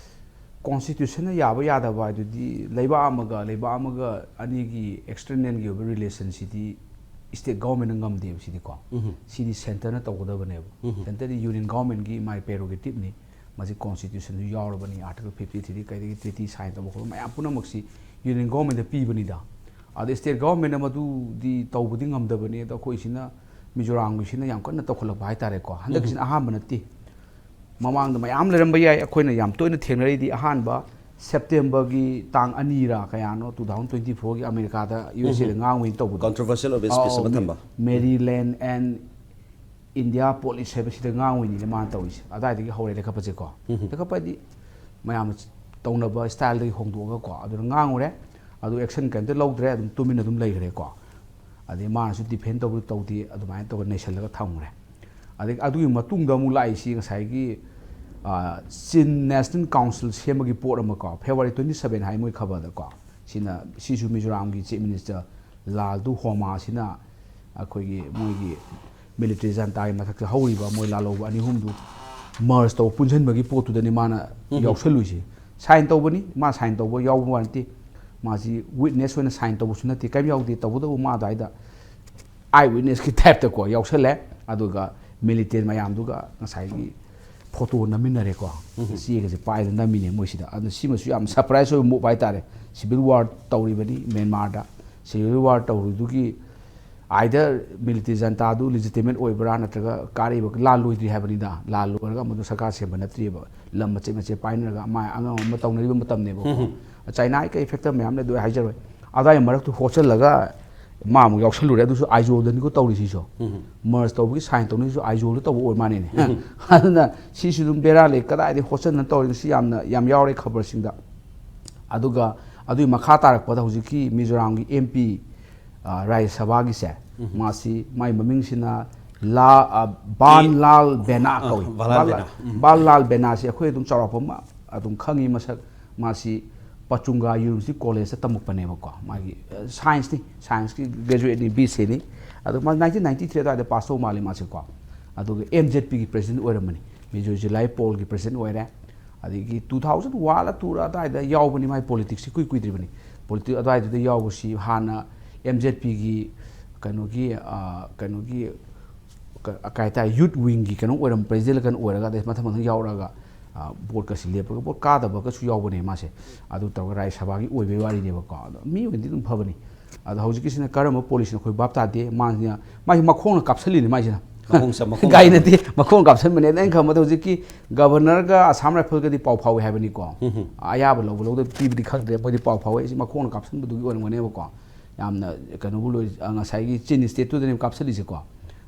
constitutionꯅ ꯌꯥꯕ ꯌꯥꯗꯕ ꯍꯥꯏꯗꯨꯗꯤ ꯂꯩꯕꯥꯛ ꯑꯃꯒ ꯂꯩꯕꯥꯛ ꯑꯃꯒ ꯑꯅꯤꯒꯤ externalꯒꯤ ꯑꯣꯏꯕ relationꯁꯤꯗꯤ state governmentꯅ ꯉꯝꯗꯦꯕ ꯁꯤꯗꯤꯀꯣ꯫ ꯎꯝ꯫ ꯁꯤꯗꯤ centreꯅ ꯇꯧꯒꯗꯕꯅꯦꯕ꯫ ꯎꯝ꯫ Centreꯗꯤ union governmentꯀꯤ ꯃꯥꯏ prerogativeꯅꯤ꯫ ꯃꯁꯤ constitutionꯁꯨ ꯌꯥꯎꯔꯕꯅꯤ, article fifty three ꯀꯩꯗꯒꯤ treaty sign ꯇꯧꯕ ꯈꯣꯠꯄ ꯃꯌꯥꯝ ꯄꯨꯝꯅꯃꯛꯁꯤ union governmentꯇ ꯄꯤꯕꯅꯤꯗ꯫ ꯑꯗ state governmentꯅ ꯃꯗꯨꯗꯤ ꯇꯧꯕꯗꯤ ꯉꯝꯗꯕꯅꯤ꯫ ꯑꯗꯣ ꯑꯩꯈꯣꯏꯁꯤꯅ ꯃꯤꯖꯣꯔꯥꯝꯒꯤꯁꯤꯅ ꯌꯥꯝ ꯀꯟꯅ ꯇꯧꯈꯠꯂꯛꯄ ꯍꯥꯏꯇꯥꯔꯦꯀꯣ꯫ ꯍꯟꯗꯛꯀꯤꯁꯤꯅ ꯎꯝ꯫ ꯑꯍꯥꯟꯕ ꯅꯠꯇꯦ꯫ ꯃꯃꯥꯡꯗ ꯃꯌꯥꯝ ꯂꯩꯔꯝꯕ ꯌꯥꯏ꯫ ꯑꯩꯈꯣꯏꯅ ꯌꯥꯝ ꯇꯣꯏꯅ ꯊꯦꯡꯅꯔꯤꯗꯤ ꯑꯍꯥꯟꯕ Septemberꯒꯤ ꯇꯥꯡ ꯑꯅꯤꯔ ꯀꯌꯥꯅꯣ two thousand twenty fourꯒꯤ ꯑꯃꯦꯔꯤꯀꯥꯗ, USAꯗ ꯎꯝ꯫ ꯉꯥꯡꯉꯨꯏꯅ ꯇꯧꯕꯗꯣ꯫ Controversial ꯑꯣꯏꯕ speech ꯑꯃ ꯑꯧ, ꯊꯝꯕ꯫ Maryland and India police ꯍꯥꯏꯕꯁꯤꯗ ꯉꯥꯡꯉꯨꯏꯅꯤꯅ ꯃꯥꯅ ꯇꯧꯔꯤꯁꯦ꯫ ꯑꯗꯥꯏꯗꯒꯤ ꯍꯧꯔꯦ ꯂꯩꯈꯠꯄꯁꯦꯀꯣ꯫ ꯎꯝ꯫ ꯂꯩꯈꯠꯄ ꯍꯥꯏꯗꯤ ꯃꯌꯥꯝꯅ ꯇꯧꯅꯕ styleꯗꯒꯤ ꯍꯣꯡꯗꯣꯛꯑꯒꯀꯣ꯫ ꯑꯗꯨꯅ ꯉꯥꯡꯉꯨꯔꯦ꯫ ꯑꯗꯨ action ꯀꯩꯝꯇ ꯂꯧꯗ꯭ꯔꯦ, ꯑꯗꯨꯝ ꯇꯨꯃꯤꯟꯅ ꯑꯗꯨꯝ ꯂꯩꯈ꯭ꯔꯦꯀꯣ꯫ ꯑꯗꯩ ꯃꯥꯅꯁꯨ defend ꯇꯧꯕꯗꯤ ꯇꯧꯗꯦ, ꯑꯗꯨꯃꯥꯏꯅ ꯇꯧꯔꯒ ꯅꯩꯁꯜꯂꯒ ꯊꯝꯈ꯭ꯔꯦ꯫ ꯑꯗꯩ ꯑꯗꯨꯒꯤ ꯃꯇꯨꯡꯗ ꯑꯃꯨꯛ ꯂꯥꯛꯏꯁꯤ ꯉꯁꯥꯏꯒꯤ, ꯑ, Chin National Council ꯁꯦꯝꯕꯒꯤ ꯄꯣꯠ ꯑꯃꯀꯣ, February twenty seven ꯍꯥꯏ ꯃꯣꯏ ꯈꯕꯔꯗꯀꯣ꯫ ꯁꯤꯅ, ꯁꯤꯁꯨ ꯃꯤꯖꯣꯔꯥꯝꯒꯤ Chief Minister ꯂꯥꯜꯗꯨ ꯍꯣꯃꯥꯁꯤꯅ ꯑꯩꯈꯣꯏꯒꯤ ꯃꯣꯏꯒꯤ military juntaꯒꯤ ꯃꯊꯛꯇ ꯍꯧꯔꯤꯕ ꯃꯣꯏ ꯂꯥꯜꯍꯧꯕ ꯑꯅꯤ ꯑꯍꯨꯝꯗꯨ merge ꯇꯧ ꯄꯨꯟꯁꯤꯟꯕꯒꯤ ꯄꯣꯠꯇꯨꯗꯅꯤ ꯃꯥꯅ ꯎꯝ꯫ ꯌꯥꯎꯁꯜꯂꯨꯏꯁꯦ꯫ ꯁꯥꯏꯟ ꯇꯧꯕꯅꯤ, ꯃꯥ ꯁꯥꯏꯟ ꯇꯧꯕ ꯌꯥꯎꯕ ꯋꯥ ꯅꯠꯇꯦ꯫ ꯃꯥꯁꯤ ꯋꯤꯠꯅꯦꯁ ꯑꯣꯏꯅ ꯁꯥꯏꯟ ꯇꯧꯕꯁꯨ ꯅꯠꯇꯦ, ꯀꯔꯤꯝ ꯌꯥꯎꯗꯦ꯫ ꯇꯧꯕꯇꯕꯨ ꯃꯥ ꯑꯗꯨꯋꯥꯏꯗ ꯑꯥꯏ ꯋꯤꯠꯅꯦꯁꯀꯤ ꯇꯥꯏꯞꯇꯀꯣ ꯌꯥꯎꯁꯜꯂꯦ꯫ ꯑꯗꯨꯒ ꯃꯤꯂꯤꯇꯦꯟ ꯃꯌꯥꯝꯗꯨꯒ ꯉꯁꯥꯏꯒꯤ ꯐꯣꯇꯣ ꯅꯝꯃꯤꯟꯅꯔꯦꯀꯣ꯫ ꯆꯦꯒꯁꯦ ꯄꯥꯏꯗꯅ ꯅꯝꯃꯤꯅꯦ ꯃꯣꯏꯁꯤꯗ꯫ ꯑꯗꯨꯅ ꯁꯤꯃꯁꯨ ꯌꯥꯝ ꯁꯔꯄ꯭ꯔꯥꯏꯁ ꯑꯣꯏꯕ ꯃꯨꯞ ꯍꯥꯏꯇꯥꯔꯦ꯫ ꯁꯤꯚꯤꯜ ꯋꯥꯔ ꯇꯧꯔꯤꯕꯅꯤ ꯃ꯭ꯌꯥꯟꯃꯥꯔꯗ꯫ ꯁꯤꯚꯤꯜ ꯋꯥꯔ ꯇꯧꯔꯤꯗꯨꯒꯤ ꯑꯥꯏꯗꯔ ꯃꯤꯂꯤꯇꯦꯟ ꯖꯟꯇꯥꯗꯨ ꯂꯤꯖꯤꯇꯤꯃꯦꯠ ꯑꯣꯏꯕ꯭ꯔꯥ, ꯅꯠꯇ꯭ꯔꯒ ꯀꯥꯔꯛꯏꯕ, ꯂꯥꯟ ꯂꯣꯏꯗ꯭ꯔꯤ ꯍꯥꯏꯕꯅꯤꯗ꯫ ꯂꯥꯟ ꯂꯣꯏꯔꯒ ꯑꯃꯗꯨ ꯁꯔꯀꯥꯔ ꯁꯦꯝꯕ ꯅꯠꯇ꯭ꯔꯤꯕ꯫ ꯂꯝ ꯃꯆꯦꯠ ꯃꯆꯦꯠ ꯄꯥꯏꯅꯔꯒ ꯃꯥ ꯑꯉꯝ ꯑꯃ ꯇꯧꯅꯔꯤꯕ ꯃꯇꯝꯅꯦꯕꯀꯣ꯫ ꯆꯥꯏꯅꯥꯒꯤ ꯀꯩ ꯐꯦꯛꯇꯔ ꯃꯌꯥꯝ ꯂꯩ, ꯑꯗꯨ ꯑꯩ ꯍꯥꯏꯖꯔꯣꯏ꯫ ꯑꯗꯨꯋꯥꯏ ꯃꯔꯛꯇꯨ ꯍꯣꯠꯆꯜꯂꯒ ꯃꯥ ꯑꯃꯨꯛ ꯌꯥꯎꯁꯜꯂꯨꯔꯦ꯫ ꯑꯗꯨꯁꯨ ꯑꯥꯏꯖꯣꯜꯗꯅꯤꯀꯣ ꯇꯧꯔꯤꯁꯤꯁꯨ꯫ ꯃꯔꯖ ꯇꯧꯕꯒꯤ ꯁꯥꯏꯟ ꯇꯧꯅꯤꯁꯨ ꯑꯥꯏꯖꯣꯜꯗ ꯇꯧꯕ ꯑꯣꯏ ꯃꯥꯅꯦꯅꯦ꯫ ꯑꯗꯨꯅ ꯁꯤꯁꯨ ꯑꯗꯨꯝ ꯕꯦꯔꯥ ꯂꯩ꯫ ꯀꯗꯥꯏꯗꯒꯤ ꯍꯣꯠꯆꯟꯅ ꯇꯧꯔꯤꯅꯣ? ꯁꯤ ꯌꯥꯝꯅ, ꯌꯥꯝ ꯌꯥꯎꯔꯦ ꯈꯕꯔꯁꯤꯡꯗ꯫ ꯑꯗꯨꯒ ꯑꯗꯨꯒꯤ ꯃꯈꯥ ꯇꯥꯔꯛꯄꯗ ꯍꯧꯖꯤꯛꯀꯤ ꯃꯤꯖꯣꯔꯥꯝꯒꯤ ꯑꯦꯝ ꯄꯤ, ꯔꯥꯖ꯭ꯌ ꯁꯚꯥꯒꯤꯁꯦ, ꯃꯥꯁꯤ ꯃꯥꯏ ꯃꯃꯤꯡꯁꯤꯅ ꯂꯥ-, ꯑ, ꯕꯥꯟ ꯂꯥꯜ ꯕꯦꯅꯥ ꯑ, ꯀꯧꯏ꯫ ꯕꯥꯟ ꯂꯥꯜ ꯕꯥꯟ ꯂꯥꯜ, ꯕꯦꯅꯥ꯫ ꯎꯝ꯫ ꯕꯥꯟ ꯂꯥꯜ ꯕꯦꯅꯥꯁꯤ ꯑꯩꯈꯣꯏ ꯑꯗꯨꯝ ꯆꯥꯎꯔꯥꯛꯄ ꯑꯃ ꯑꯗꯨꯝ ꯈꯪꯉꯤ ꯃꯁꯛ꯫ ꯃꯥꯁꯤ ꯄꯆꯨꯡꯒꯥ ꯌꯨꯅꯤꯚꯔꯁꯤꯇꯤ ꯀꯣꯂꯦꯖꯇ ꯇꯝꯃꯛꯄꯅꯦꯕꯀꯣ꯫ ꯃꯥꯒꯤ, ꯑ, ꯁꯥꯏꯟꯁꯅꯤ, ꯁꯥꯏꯟꯁꯀꯤ ꯒ꯭ꯔꯦꯖꯨꯋꯦꯠꯅꯤ, ꯕꯤ ꯁꯤꯅꯤ꯫ ꯑꯗꯣ ꯃꯥ ꯅꯥꯏꯟꯇꯤꯟ ꯅꯥꯏꯟꯇꯤ ꯊ꯭ꯔꯤꯗ ꯑꯗꯨꯋꯥꯏꯗ ꯄꯥꯁ ꯇꯧꯕ ꯃꯥꯜꯂꯤ ꯃꯥꯁꯦꯀꯣ꯫ ꯑꯗꯨꯒ ꯑꯦꯝ ꯖꯦꯠ ꯄꯤꯒꯤ ꯄ꯭ꯔꯦꯁꯤꯗꯦꯟ ꯑꯣꯏꯔꯝꯕꯅꯤ꯫ ꯃꯦꯖꯔ ꯖꯤꯂꯥꯏ ꯄꯣꯜꯒꯤ ꯄ꯭ꯔꯦꯁꯤꯗꯦꯟ ꯑꯣꯏꯔꯦ꯫ ꯑꯗꯒꯤ ꯇꯨ ꯊꯥꯎꯖꯟ ꯋꯥꯟꯂ ꯇꯨꯔ ꯑꯗꯨꯋꯥꯏꯗ ꯌꯥꯎꯕꯅꯤ, ꯃꯥꯏ ꯄꯣꯂꯤꯇꯤꯛꯁꯁꯤ ꯀꯨꯏ ꯀꯨꯏꯗ꯭ꯔꯤꯕꯅꯤ꯫ ꯄꯣꯂꯤꯇꯤꯛ ꯑꯗꯨꯋꯥꯏꯗꯨꯗ ꯌꯥꯎꯕꯁꯤ ꯍꯥꯟꯅ ꯑꯦꯝ ꯖꯦꯠ ꯄꯤꯒꯤ ꯀꯩꯅꯣꯒꯤ, ꯑ, ꯀꯩꯅꯣꯒꯤ, ꯀ-, ꯀꯩ ꯍꯥꯏꯇꯥꯔꯦ, ꯌꯨꯠ ꯋꯤꯡꯒꯤ ꯀꯩꯅꯣ ꯑꯣꯏꯔꯝ-, ꯄ꯭ꯔꯦꯁꯤꯗꯦꯟ ꯀꯩꯅꯣ ꯑꯣꯏꯔꯒ, ꯑꯗꯩ ꯃꯊꯪ ꯃꯊꯪ ꯌꯥꯎꯔꯛꯑꯒ, ꯑ, ꯕꯣꯠꯀꯁꯤ ꯂꯦꯞꯄꯒ ꯕꯣꯠ ꯀꯥꯗꯕꯒꯁꯨ ꯌꯥꯎꯕꯅꯦ ꯃꯥꯁꯦ꯫ ꯑꯗꯨ ꯇꯧꯔꯒ ꯔꯥꯖ꯭ꯌ ꯁꯚꯥꯒꯤ ꯑꯣꯏꯕꯒꯤ ꯋꯥꯔꯤꯅꯦꯕꯀꯣ꯫ ꯑꯗꯣ ꯃꯤ ꯑꯣꯏꯅꯗꯤ ꯑꯗꯨꯝ ꯐꯕꯅꯤ꯫ ꯑꯗꯣ ꯍꯧꯖꯤꯛꯀꯤꯁꯤꯅ ꯀꯔꯝꯕ ꯄꯣꯂꯤꯁꯤꯅꯣ ꯑꯩꯈꯣꯏ ꯚꯥꯞ ꯇꯥꯗꯦ꯫ ꯃꯥꯁꯤꯅ, ꯃꯥꯒꯤ ꯃꯈꯣꯡꯅ ꯀꯥꯞꯁꯤꯜꯂꯤꯅꯦ ꯃꯥꯏꯁꯤꯅ꯫ ꯃꯈꯣꯡ ꯆ-, ꯃꯈꯣꯡ ꯒꯥꯔꯤ ꯅꯠꯇꯦ, ꯃꯈꯣꯡ ꯀꯥꯞꯁꯤꯟꯕꯅꯦ꯫ ꯑꯗ ꯑꯩꯅ ꯈꯪꯕꯗ ꯍꯧꯖꯤꯛꯀꯤ ꯒꯕꯔꯅꯔꯒ ꯑꯁꯥꯝ ꯔꯥꯏꯐꯜꯒꯗꯤ ꯄꯥꯎ ꯐꯥꯎꯏ ꯍꯥꯏꯕꯅꯤꯀꯣ꯫ ꯎꯝ ꯍꯨꯝ꯫ ꯑꯌꯥꯕ ꯂꯧꯕ ꯂꯧꯗꯕ ꯄꯤꯕꯗꯤ ꯈꯪꯗ꯭ꯔꯦ, ꯃꯣꯏꯗꯤ ꯄꯥꯎ ꯐꯥꯎꯋꯦ꯫ ꯑꯩꯁꯤ ꯃꯈꯣꯡꯅ ꯀꯥꯞꯁꯤꯟꯕꯗꯨꯒꯤ ꯑꯣꯏꯔꯝꯒꯅꯦꯕꯀꯣ꯫ ꯌꯥꯝꯅ ꯀꯩꯅꯣꯕꯨ ꯂꯣꯏ-, ꯑ, ꯉꯁꯥꯏꯒꯤ ꯆꯤꯟ ꯁ꯭ꯇꯦꯠꯇꯨꯗꯅꯦꯕ ꯀꯥꯞꯁꯤꯜꯂꯤꯁꯦꯀꯣ꯫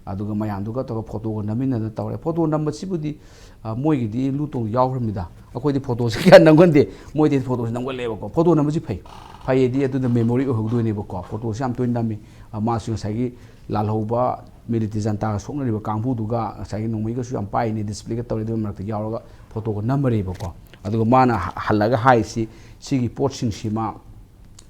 ꯑꯗꯨꯒ ꯃꯌꯥꯝꯗꯨꯒ ꯇꯧꯔꯒ ꯐꯣꯇꯣꯒ ꯅꯝꯃꯤꯟꯅꯗꯅ ꯇꯧꯔꯦ꯫ ꯐꯣꯇꯣ ꯅꯝꯕꯁꯤꯕꯨꯗꯤ, ꯑ, ꯃꯣꯏꯒꯤꯗꯤ ꯂꯨ ꯇꯣꯡ ꯌꯥꯎꯈ꯭ꯔꯃꯤꯗ꯫ ꯑꯩꯈꯣꯏꯗꯤ ꯐꯣꯇꯣꯁꯤ ꯀꯌꯥ ꯅꯝꯒꯟꯗꯦ, ꯃꯣꯏꯗꯤ ꯐꯣꯇꯣꯁꯤ ꯅꯝꯒꯜꯂꯦꯕꯀꯣ꯫ ꯐꯣꯇꯣ ꯅꯝꯕꯁꯤ ꯐꯩ, ꯐꯩꯌꯦꯗꯤ ꯑꯗꯨꯅ ꯃꯦꯃꯣꯔꯤ ꯑꯣꯏꯍꯧꯗꯣꯏꯅꯦꯕꯀꯣ꯫ ꯐꯣꯇꯣꯁꯤ ꯌꯥꯝ ꯇꯣꯏꯅ ꯅꯝꯃꯤ꯫ ꯑ, ꯃꯥꯁꯨ ꯉꯁꯥꯏꯒꯤ ꯂꯥꯜꯍꯧꯕ ꯃꯤꯂꯤꯇꯦꯟ ꯖꯟꯇꯥꯒ ꯁꯣꯛꯅꯔꯤꯕ ꯀꯥꯡꯕꯨꯗꯨꯒ ꯉꯁꯥꯏꯒꯤ ꯅꯣꯡꯃꯩꯒꯁꯨ ꯌꯥꯝ ꯄꯥꯏꯔꯤꯅꯦ, ꯗꯤꯁꯄ꯭ꯂꯦꯒ ꯇꯧꯔꯦ, ꯑꯗꯨꯒꯤ ꯃꯔꯛꯇ ꯌꯥꯎꯔꯒ ꯐꯣꯇꯣꯒ ꯅꯝꯃꯔꯦꯕꯀꯣ꯫ ꯑꯗꯨꯒ ꯃꯥꯅ ꯍ-, ꯍꯜꯂꯒ ꯍꯥꯏꯔꯤꯁꯤ ꯁꯤꯒꯤ ꯄꯣꯠꯁꯤꯡꯁꯤꯃ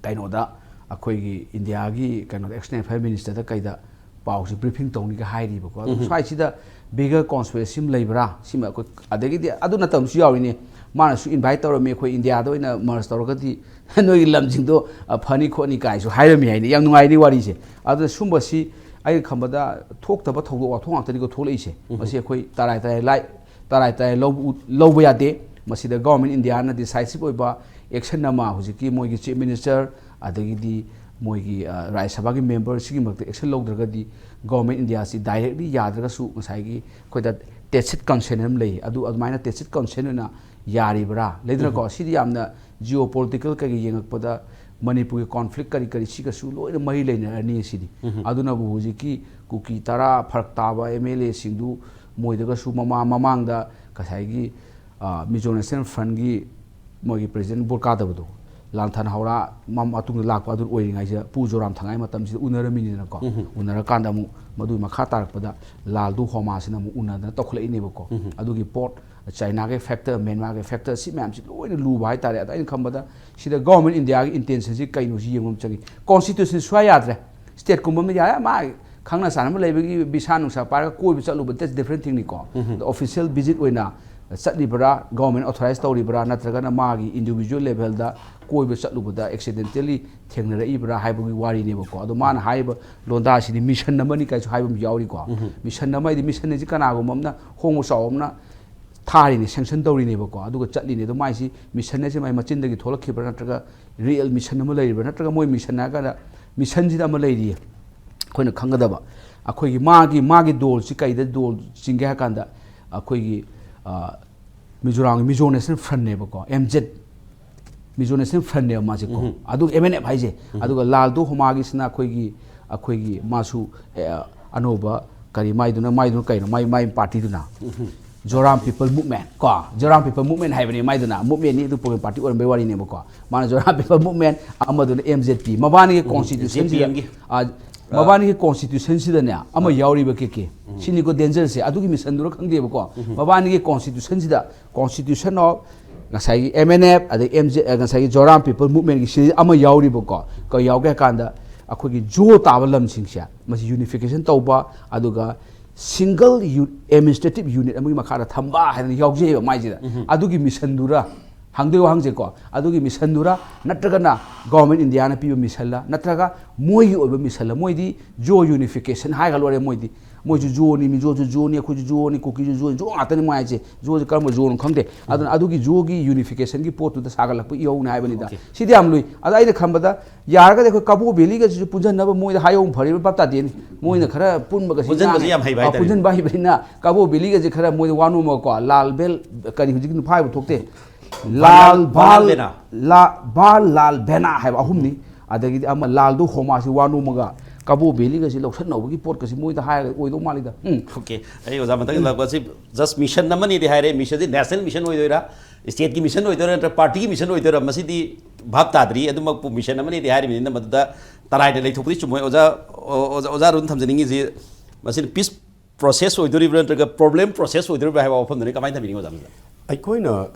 ꯀꯩꯅꯣꯗ ꯑꯩꯈꯣꯏꯒꯤ ꯏꯟꯗꯤꯌꯥꯒꯤ ꯀꯩꯅꯣꯗ ꯑꯦꯛꯁꯇꯔꯅꯦꯜ ꯑꯦꯐꯤꯌꯔ ꯃꯤꯅꯤꯁꯇꯔꯗ ꯀꯩꯗ ꯄꯥꯎꯁꯤ ꯕ꯭ꯔꯤꯐꯤꯡ ꯇꯧꯅꯤꯒ ꯍꯥꯏꯔꯤꯕꯀꯣ꯫ ꯑꯗꯨ ꯎꯝ꯫ ꯁ꯭ꯋꯥꯏꯁꯤꯗ ꯕꯤꯒꯔ ꯀꯣꯟꯁꯄꯤꯔꯦꯁꯤ ꯑꯃ ꯂꯩꯕ꯭ꯔꯥ? ꯁꯤꯃ ꯑꯩꯈꯣꯏ, ꯑꯗꯒꯤꯗꯤ ꯑꯗꯨ ꯅꯠꯇꯕꯁꯨ ꯌꯥꯎꯔꯤꯅꯦ꯫ ꯃꯥꯅꯁꯨ ꯏꯟꯚꯥꯏꯠ ꯇꯧꯔꯝꯃꯤ, ꯑꯩꯈꯣꯏ ꯏꯟꯗꯤꯌꯥꯗ ꯑꯣꯏꯅ ꯃꯔꯁ ꯇꯧꯔꯒꯗꯤ ꯅꯣꯏꯒꯤ ꯂꯝꯁꯤꯡꯗꯣ, ꯑ, ꯐꯅꯤ ꯈꯣꯠꯅꯤ ꯀꯥꯏꯁꯨ ꯍꯥꯏꯔꯝꯃꯤ ꯍꯥꯏꯅ꯫ ꯌꯥꯝ ꯅꯨꯡꯉꯥꯏꯔꯤ ꯋꯥꯔꯤꯁꯦ꯫ ꯑꯗꯨꯅ ꯁꯨꯝꯕꯁꯤ ꯑꯩꯅ ꯈꯟꯕꯗ ꯊꯣꯛꯇꯕ ꯊꯧꯗꯣꯛ ꯋꯥꯊꯣꯛ ꯉꯥꯛꯇꯅꯤꯀꯣ ꯊꯣꯛꯂꯛꯏꯁꯦ꯫ ꯃꯁꯤ ꯑꯩꯈꯣꯏ ꯇꯔꯥꯏ ꯇꯔꯥꯏ ꯂꯥꯏ ꯇꯔꯥꯏ ꯇꯔꯥꯏ ꯂꯧꯕ ꯎ-, ꯂꯧꯕ ꯌꯥꯗꯦ꯫ ꯃꯁꯤꯗ ꯒꯚꯔꯟꯃꯦꯟ ꯏꯟꯗꯤꯌꯥꯅ ꯗꯤꯁꯥꯏꯁꯤꯞ ꯑꯣꯏꯕ ꯑꯦꯛꯁꯟ ꯑꯃ ꯍꯧꯖꯤꯛꯀꯤ ꯃꯣꯏꯒꯤ ꯆꯤꯐ ꯃꯤꯅꯤꯁꯇꯔ, ꯑꯗꯒꯤꯗꯤ ꯃꯣꯏꯒꯤ, ꯑ, ꯔꯥꯖ꯭ꯌ ꯁꯚꯥꯒꯤ ꯃꯦꯝꯕꯔ ꯁꯤꯒꯤ ꯃꯔꯛꯇ ꯑꯦꯛꯁꯟ ꯂꯧꯗ꯭ꯔꯒꯗꯤ ꯒꯚꯔꯟꯃꯦꯟ ꯏꯟꯗꯤꯌꯥꯁꯤ ꯗꯥꯏꯔꯦꯛꯂꯤ ꯌꯥꯗ꯭ꯔꯒꯁꯨ ꯉꯁꯥꯏꯒꯤ ꯑꯩꯈꯣꯏꯗ ꯇꯦꯁꯤꯠ ꯀꯟꯁꯦꯟ ꯑꯃ ꯂꯩ꯫ ꯑꯗꯨ ꯑꯗꯨꯃꯥꯏꯅ ꯇꯦꯁꯤꯠ ꯀꯟꯁꯦꯟ ꯑꯣꯏꯅ ꯌꯥꯔꯤꯕ꯭ꯔꯥ? ꯂꯩꯗꯅꯀꯣ, ꯁꯤꯗꯤ ꯌꯥꯝꯅ ꯖꯤꯑꯣ ꯄꯣꯂꯤꯇꯤꯀꯦꯜ ꯀꯩꯀꯩ ꯌꯦꯡꯉꯛꯄꯗ ꯃꯅꯤꯄꯨꯔꯒꯤ ꯀꯣꯟꯐ꯭ꯂꯤꯛ ꯀꯔꯤ ꯀꯔꯤ ꯁꯤꯒꯁꯨ ꯂꯣꯏꯅ ꯃꯔꯤ ꯂꯩꯅꯔꯅꯤ ꯁꯤꯗꯤ꯫ ꯑꯗꯨꯅꯕꯨ ꯍꯧꯖꯤꯛꯀꯤ ꯀꯨꯀꯤ ꯇꯔꯥ ꯐꯔꯛ ꯇꯥꯕ ꯑꯦꯝ ꯑꯦꯜ ꯑꯦꯁꯤꯡꯗꯨ ꯃꯣꯏꯗꯒꯁꯨ ꯃꯃꯥ-, ꯃꯃꯥꯡꯗ ꯉꯁꯥꯏꯒꯤ, ꯑ, ꯃꯤꯖꯣ ꯅꯦꯁꯅꯦꯜ ꯐ꯭ꯔꯟꯒꯤ ꯃꯣꯏꯒꯤ ꯄ꯭ꯔꯦꯁꯤꯗꯦꯟ ꯕꯣꯔ ꯀꯥꯗꯕꯗꯣ, ꯂꯥꯟꯊꯥꯟ ꯍꯧꯔꯥ ꯃ-, ꯃꯇꯨꯡꯗ ꯂꯥꯛꯄ ꯑꯗꯨ ꯑꯣꯏꯔꯤꯉꯩꯁꯤꯗ ꯄꯨ ꯖꯣꯔꯥꯝ ꯊꯉꯥꯏ ꯃꯇꯝꯁꯤꯗ ꯎꯅꯔꯝꯃꯤꯅꯤꯗꯅꯀꯣ꯫ ꯎꯅꯔꯀꯥꯟꯗ ꯑꯃꯨꯛ ꯃꯗꯨꯒꯤ ꯃꯈꯥ ꯇꯥꯔꯛꯄꯗ ꯂꯥꯜꯗꯨ ꯍꯣꯃꯥꯁꯤꯅ ꯑꯃꯨꯛ ꯎꯅꯗꯅ ꯇꯧꯈꯠꯂꯛꯏꯅꯦꯕꯀꯣ꯫ ꯑꯗꯨꯒꯤ ꯄꯣꯠ ꯆꯥꯏꯅꯥꯒꯤ ꯐꯦꯛꯇꯔ, ꯃ꯭ꯌꯥꯟꯃꯥꯔꯒꯤ ꯐꯦꯛꯇꯔ, ꯁꯤ ꯃꯌꯥꯝꯁꯤ ꯂꯣꯏꯅ ꯂꯨꯕ ꯍꯥꯏꯇꯥꯔꯦ꯫ ꯑꯗ ꯑꯩꯅ ꯈꯟꯕꯗ ꯁꯤꯗ ꯒꯣꯔꯃꯦꯟ ꯏꯟꯗꯤꯌꯥꯒꯤ ꯏꯟꯇꯦꯟꯁꯟꯁꯤ ꯀꯩꯅꯣꯁꯤ ꯌꯦꯡꯕ ꯑꯃ ꯆꯪꯉꯤ꯫ ꯀꯣꯟꯁꯇꯤꯇ꯭ꯌꯨꯁꯟ ꯁꯨꯡꯌꯥ ꯌꯥꯗ꯭ꯔꯦ꯫ ꯁ꯭ꯇꯦꯠꯀꯨꯝꯕ ꯑꯃ ꯌꯥꯔꯦ, ꯃꯥ ꯈꯪꯅ ꯆꯥꯟꯅꯕ ꯂꯩꯕꯒꯤ ꯚꯤꯁꯥ ꯅꯨꯡꯁꯥ ꯄꯥꯏꯔꯒ ꯀꯣꯏꯕ ꯆꯠꯂꯨꯕ, that's different thingꯅꯤꯀꯣ꯫ ꯑꯗꯣ ꯑꯣꯐꯤꯁꯤꯌꯦꯜ ꯚꯤꯖꯤꯠ ꯑꯣꯏꯅ ꯆꯠꯂꯤꯕ꯭ꯔꯥ, ꯒꯣꯔꯃꯦꯟ ꯑꯣꯊꯣꯔꯥꯏꯁ ꯇꯧꯔꯤꯕ꯭ꯔꯥ, ꯅꯠꯇ꯭ꯔꯒꯅ ꯃꯥꯒꯤ ꯏꯟꯗꯤꯚꯤꯖꯨꯋꯦꯜ ꯂꯦꯚꯦꯜꯗ ꯀꯣꯏꯕ ꯆꯠꯂꯨꯕꯗ ꯑꯦꯛꯁꯤꯗꯦꯟꯇꯦꯜꯂꯤ ꯊꯦꯡꯅꯔꯛꯏꯕ꯭ꯔꯥ ꯍꯥꯏꯕꯒꯤ ꯋꯥꯔꯤꯅꯦꯕꯀꯣ꯫ ꯑꯗꯣ ꯃꯥꯅ ꯍꯥꯏꯔꯤꯕ ꯂꯣꯟꯗꯥꯁꯤꯗꯤ ꯃꯤꯁꯟ ꯑꯃꯅꯤ ꯀꯥꯏꯁꯨ ꯍꯥꯏꯕ ꯑꯃ ꯌꯥꯎꯔꯤꯀꯣ꯫ ꯃꯤꯁꯟ ꯑꯃ ꯍꯥꯏꯗꯤ, ꯃꯤꯁꯟ ꯍꯥꯏꯁꯤ ꯀꯅꯥꯒꯨꯝꯕ ꯑꯃꯅ ꯍꯣꯡꯕ ꯆꯥꯎꯕ ꯑꯃꯅ ꯊꯥꯔꯤꯅꯦ, ꯁꯦꯡꯁꯟ ꯇꯧꯔꯤꯅꯦꯕꯀꯣ, ꯑꯗꯨꯒ ꯆꯠꯂꯤꯅꯦ꯫ ꯑꯗꯣ ꯃꯥꯏꯁꯤ ꯃꯤꯁꯟ ꯍꯥꯏꯁꯦ ꯃꯥꯏ ꯃꯆꯤꯟꯗꯒꯤ ꯊꯣꯛꯂꯛꯈꯤꯕ꯭ꯔꯥ ꯅꯠꯇ꯭ꯔꯒ ꯔꯤꯌꯦꯜ ꯃꯤꯁꯟ ꯑꯃ ꯂꯩꯔꯤꯕ꯭ꯔꯥ? ꯅꯠꯇ꯭ꯔꯒ ꯃꯣꯏ ꯃꯤꯁꯟ ꯍꯥꯏꯔꯀꯥꯟꯗ ꯃꯤꯁꯟꯁꯤꯗ ꯑꯃ ꯂꯩꯔꯤꯌꯦ, ꯑꯩꯈꯣꯏꯅ ꯈꯪꯒꯗꯕ꯫ ꯑꯩꯈꯣꯏꯒꯤ ꯃꯥꯒꯤ, ꯃꯥꯒꯤ ꯗꯣꯜꯁꯤ ꯀꯩꯗ ꯗꯣꯜ ꯆꯤꯡꯒꯦ ꯍꯥꯏ ꯀꯥꯟꯗ, ꯑꯩꯈꯣꯏꯒꯤ, ꯑ, ꯃꯤꯖꯣꯔꯥꯝꯒꯤ ꯃꯤꯖꯣ ꯅꯦꯁꯅꯦꯜ ꯐ꯭ꯔꯟꯅꯦꯕꯀꯣ, ꯑꯦꯝ ꯖꯦꯠ, ꯃꯤꯖꯣ ꯅꯦꯁꯅꯦꯜ ꯐ꯭ꯔꯟꯅꯦꯕ ꯃꯥꯁꯦꯀꯣ꯫ ꯑꯗꯨꯒ ꯑꯦꯝ ꯑꯦꯟ ꯑꯦꯐ ꯍꯥꯏꯁꯦ, ꯑꯗꯨꯒ ꯂꯥꯜꯗꯣ ꯍꯣꯃꯥꯒꯤꯁꯤꯅ ꯑꯩꯈꯣꯏꯒꯤ, ꯑꯩꯈꯣꯏꯒꯤ ꯃꯥꯁꯨ, ꯑꯦ, ꯑꯅꯧꯕ ꯀꯔꯤ ꯃꯥꯏꯗꯨꯅ, ꯃꯥꯏꯗꯨꯅ ꯀꯩꯅꯣ, ꯃꯥꯏ, ꯃꯥꯏ ꯄꯥꯔꯇꯤꯗꯨꯅ? ꯖꯣꯔꯥꯝ ꯄꯤꯄꯜ ꯃꯨꯚꯃꯦꯟꯠ ꯀꯣ, ꯖꯣꯔꯥꯝ ꯄꯤꯄꯜ ꯃꯨꯚꯃꯦꯟꯠ ꯍꯥꯏꯕꯅꯤ ꯃꯥꯏꯗꯨꯅ꯫ ꯃꯨꯚꯃꯦꯟꯠꯅꯤ ꯑꯗꯨ, ꯄꯣꯂꯤꯇꯤꯀꯦꯜ ꯄꯥꯔꯇꯤ ꯑꯣꯏꯔꯝꯕꯩ ꯋꯥꯔꯤꯅꯦꯕꯀꯣ꯫ ꯃꯥꯅ ꯖꯣꯔꯥꯝ ꯄꯤꯄꯜ ꯃꯨꯚꯃꯦꯟꯠ, ꯑꯃꯗꯨꯅ ꯑꯦꯝ ꯖꯦꯠ ꯄꯤ꯫ ꯃꯕꯥꯅꯤꯒꯤ ꯀꯣꯟꯁꯇꯤꯇ꯭ꯌꯨꯁꯟꯁꯤꯗ, ꯖꯦ ꯄꯤ ꯑꯦꯝꯒꯤ꯫ ꯑ, ꯃꯕꯥꯅꯤꯒꯤ ꯀꯣꯟꯁꯇꯤꯇ꯭ꯌꯨꯁꯟꯁꯤꯗꯅꯦ ꯑꯃ ꯌꯥꯎꯔꯤꯕ, ꯀꯦ ꯀꯦ꯫ ꯁꯤꯅꯤꯀꯣ ꯗꯦꯟꯖꯔꯁꯦ꯫ ꯑꯗꯨꯒꯤ ꯃꯤꯁꯟꯗꯨꯔ ꯈꯪꯗꯦꯕꯀꯣ꯫ ꯃꯕꯥꯅꯤꯒꯤ ꯀꯣꯟꯁꯇꯤꯇ꯭ꯌꯨꯁꯟꯁꯤꯗ, ꯀꯣꯟꯁꯇꯤꯇ꯭ꯌꯨꯁꯟ ꯑꯣꯐ ꯉꯁꯥꯏꯒꯤ ꯑꯦꯝ ꯑꯦꯟ ꯑꯦꯐ ꯑꯗꯩ ꯑꯦꯝ ꯖꯦ, ꯑ, ꯉꯁꯥꯏꯒꯤ ꯖꯣꯔꯥꯝ ꯄꯤꯄꯜ ꯃꯨꯚꯃꯦꯟꯠꯀꯤ ꯁꯤꯗ ꯑꯃ ꯌꯥꯎꯔꯤꯕꯀꯣ꯫ ꯀꯩ ꯌꯥꯎꯒꯦ ꯍꯥꯏ ꯀꯥꯟꯗ, ꯑꯩꯈꯣꯏꯒꯤ ꯖꯣ ꯇꯥꯕ ꯂꯝꯁꯤꯡꯁꯦ ꯃꯁꯤ ꯌꯨꯅꯤꯐꯤꯀꯦꯁꯟ ꯇꯧꯕ, ꯑꯗꯨꯒ ꯁꯤꯡꯒꯜ ꯑꯦꯗꯃꯤꯅꯤꯁꯇ꯭ꯔꯦꯇꯤꯚ ꯌꯨꯅꯤꯠ ꯑꯃꯒꯤ ꯃꯈꯥꯗ ꯊꯝꯕ ꯍꯥꯏꯅ ꯌꯥꯎꯖꯩꯑꯕ ꯃꯥꯏꯁꯤꯗ꯫ ꯑꯗꯨꯒꯤ ꯃꯤꯁꯟꯗꯨꯔ, ꯍꯪꯗꯣꯏ ꯋꯥꯍꯪꯁꯦꯀꯣ, ꯑꯗꯨꯒꯤ ꯃꯤꯁꯟꯗꯨꯔ, ꯅꯠꯇ꯭ꯔꯒꯅ ꯒꯣꯔꯃꯦꯟ ꯏꯟꯗꯤꯌꯥꯅ ꯄꯤꯕ ꯃꯤꯁꯟꯂ, ꯅꯠꯇ꯭ꯔꯒ ꯃꯣꯏꯒꯤ ꯑꯣꯏꯕ ꯃꯤꯁꯟꯂ? ꯃꯣꯏꯗꯤ ꯖꯣ ꯌꯨꯅꯤꯐꯤꯀꯦꯁꯟ ꯍꯥꯏꯒ ꯂꯣꯏꯔꯦ꯫ ꯃꯣꯏꯗꯤ, ꯃꯣꯏꯁꯨ ꯖꯣꯅꯤ, ꯃꯤꯖꯣꯁꯨ ꯖꯣꯅꯤ, ꯑꯩꯈꯣꯏꯁꯨ ꯖꯣꯅꯤ, ꯀꯨꯀꯤꯁꯨ ꯖꯣꯅꯤ, ꯖꯣ ꯉꯥꯛꯇꯅꯤ ꯃꯣꯏ ꯍꯥꯏꯁꯦ꯫ ꯖꯣꯁꯦ ꯀꯔꯝꯕ ꯖꯣꯅꯣ ꯈꯪꯗꯦ꯫ ꯑꯗꯨꯅ ꯑꯗꯨꯒꯤ ꯖꯣꯒꯤ ꯌꯨꯅꯤꯐꯤꯀꯦꯁꯟꯒꯤ ꯄꯣꯠꯇꯨꯗ ꯁꯥꯒꯠꯂꯛꯄ ꯏꯍꯧꯅꯦ ꯍꯥꯏꯕꯅꯤꯗ꯫ ꯁꯤꯗꯤ ꯌꯥꯝ ꯂꯨꯏ꯫ ꯑꯗ ꯑꯩꯅ ꯈꯟꯕꯗ, ꯌꯥꯔꯒꯗꯤ ꯑꯩꯈꯣꯏ ꯀꯥꯕꯣ ꯚꯦꯂꯤꯒꯁꯤꯁꯨ ꯄꯨꯟꯁꯤꯟꯅꯕ ꯃꯣꯏꯗ ꯍꯥꯏꯍꯧꯕꯅ ꯐꯔꯤꯕ, ꯚꯥꯞ ꯇꯥꯗꯦꯅꯦ꯫ ꯃꯣꯏꯅ ꯈꯔ ꯄꯨꯟꯕꯒꯁꯤ ꯄꯨꯟꯁꯤꯟꯕꯁꯤ ꯉꯥꯡꯉꯦ꯫ ꯌꯥꯝ ꯍꯩꯕ ꯑ, ꯍꯥꯏꯇꯥꯔꯦ꯫ ꯄꯨꯟꯁꯤꯟꯕ ꯍꯩꯕꯅꯤꯅ ꯀꯥꯕꯣ ꯚꯦꯂꯤꯒꯁꯦ ꯈꯔ ꯃꯣꯏꯗ ꯋꯥ ꯅꯣꯝꯃꯒꯀꯣ, ꯂꯥꯜ ꯕꯦꯜ, ꯀꯔꯤ ꯍꯧꯖꯤꯛꯀꯤ ꯅꯨꯄꯥ ꯍꯥꯏꯕ ꯊꯣꯛꯇꯦ, ꯂꯥꯜ ꯕꯥꯜ ꯕꯦꯅꯥ꯫ ꯂꯥ-, ꯕꯥꯜ ꯂꯥꯜ ꯕꯦꯅꯥ ꯍꯥꯏꯕ ꯑꯍꯨꯝꯅꯤ꯫ ꯑꯗꯒꯤꯗꯤ ꯑꯃ ꯂꯥꯜꯗꯣ ꯍꯣꯃꯥꯁꯤ ꯋꯥ ꯅꯣꯝꯃꯒ ꯀꯥꯕꯣ ꯚꯦꯂꯤꯒꯁꯤ ꯂꯧꯁꯟꯅꯕꯒꯤ ꯄꯣꯠꯀꯁꯤ ꯃꯣꯏꯗ ꯍꯥꯏꯔꯒ ꯑꯣꯏꯗꯧ ꯃꯥꯜꯂꯤꯗ꯫ ꯎꯝ꯫ ꯑꯣꯀꯦ, ꯑꯩ ꯑꯣꯖꯥ ꯃꯊꯪ ꯂꯥꯛꯄꯁꯤ ꯖꯁ ꯃꯤꯁꯟ ꯑꯃꯅꯤꯗꯤ ꯍꯥꯏꯔꯦ꯫ ꯃꯤꯁꯟꯁꯤ ꯅꯦꯁꯅꯦꯜ ꯃꯤꯁꯟ ꯑꯣꯏꯗꯣꯏꯔꯥ, ꯁ꯭ꯇꯦꯠꯀꯤ ꯃꯤꯁꯟ ꯑꯣꯏꯗꯣꯏꯔꯥ, ꯅꯠꯇ꯭ꯔꯒ ꯄꯥꯔꯇꯤꯒꯤ ꯃꯤꯁꯟ ꯑꯣꯏꯗꯣꯏꯔꯥ, ꯃꯁꯤꯗꯤ ꯚꯥꯞ ꯇꯥꯗ꯭ꯔꯤ꯫ ꯑꯗꯨꯃꯛꯄꯨ ꯃꯤꯁꯟ ꯑꯃꯅꯤꯗꯤ ꯍꯥꯏꯔꯤꯕꯅꯤꯅ ꯃꯗꯨꯗ ꯇꯔꯥꯏꯅ ꯂꯩꯊꯣꯛꯄꯗꯤ ꯆꯨꯝꯃꯣꯏ꯫ ꯑꯣꯖꯥ, ꯑꯣ-, ꯑꯣꯖꯥ, ꯑꯣꯖꯥ ꯑꯔꯨꯟ ꯊꯝꯖꯅꯤꯡꯉꯤꯁꯤ, ꯃꯁꯤꯅ ꯄꯤꯁ ꯄ꯭ꯔꯣꯁꯦꯁ ꯑꯣꯏꯗꯣꯔꯤꯕ꯭ꯔꯥ ꯅꯠꯇ꯭ꯔꯒ ꯄ꯭ꯔꯣꯕ꯭ꯂꯦꯝ ꯄ꯭ꯔꯣꯁꯦꯁ ꯑꯣꯏꯗꯣꯔꯤꯕ꯭ꯔꯥ ꯍꯥꯏꯕ ꯋꯥꯐꯝꯗꯨꯅꯤ꯫ ꯀꯃꯥꯏꯅ ꯊꯝꯕꯤꯅꯤꯡꯉꯤ ꯑꯣꯖꯥ? ꯑꯩꯈꯣꯏꯅ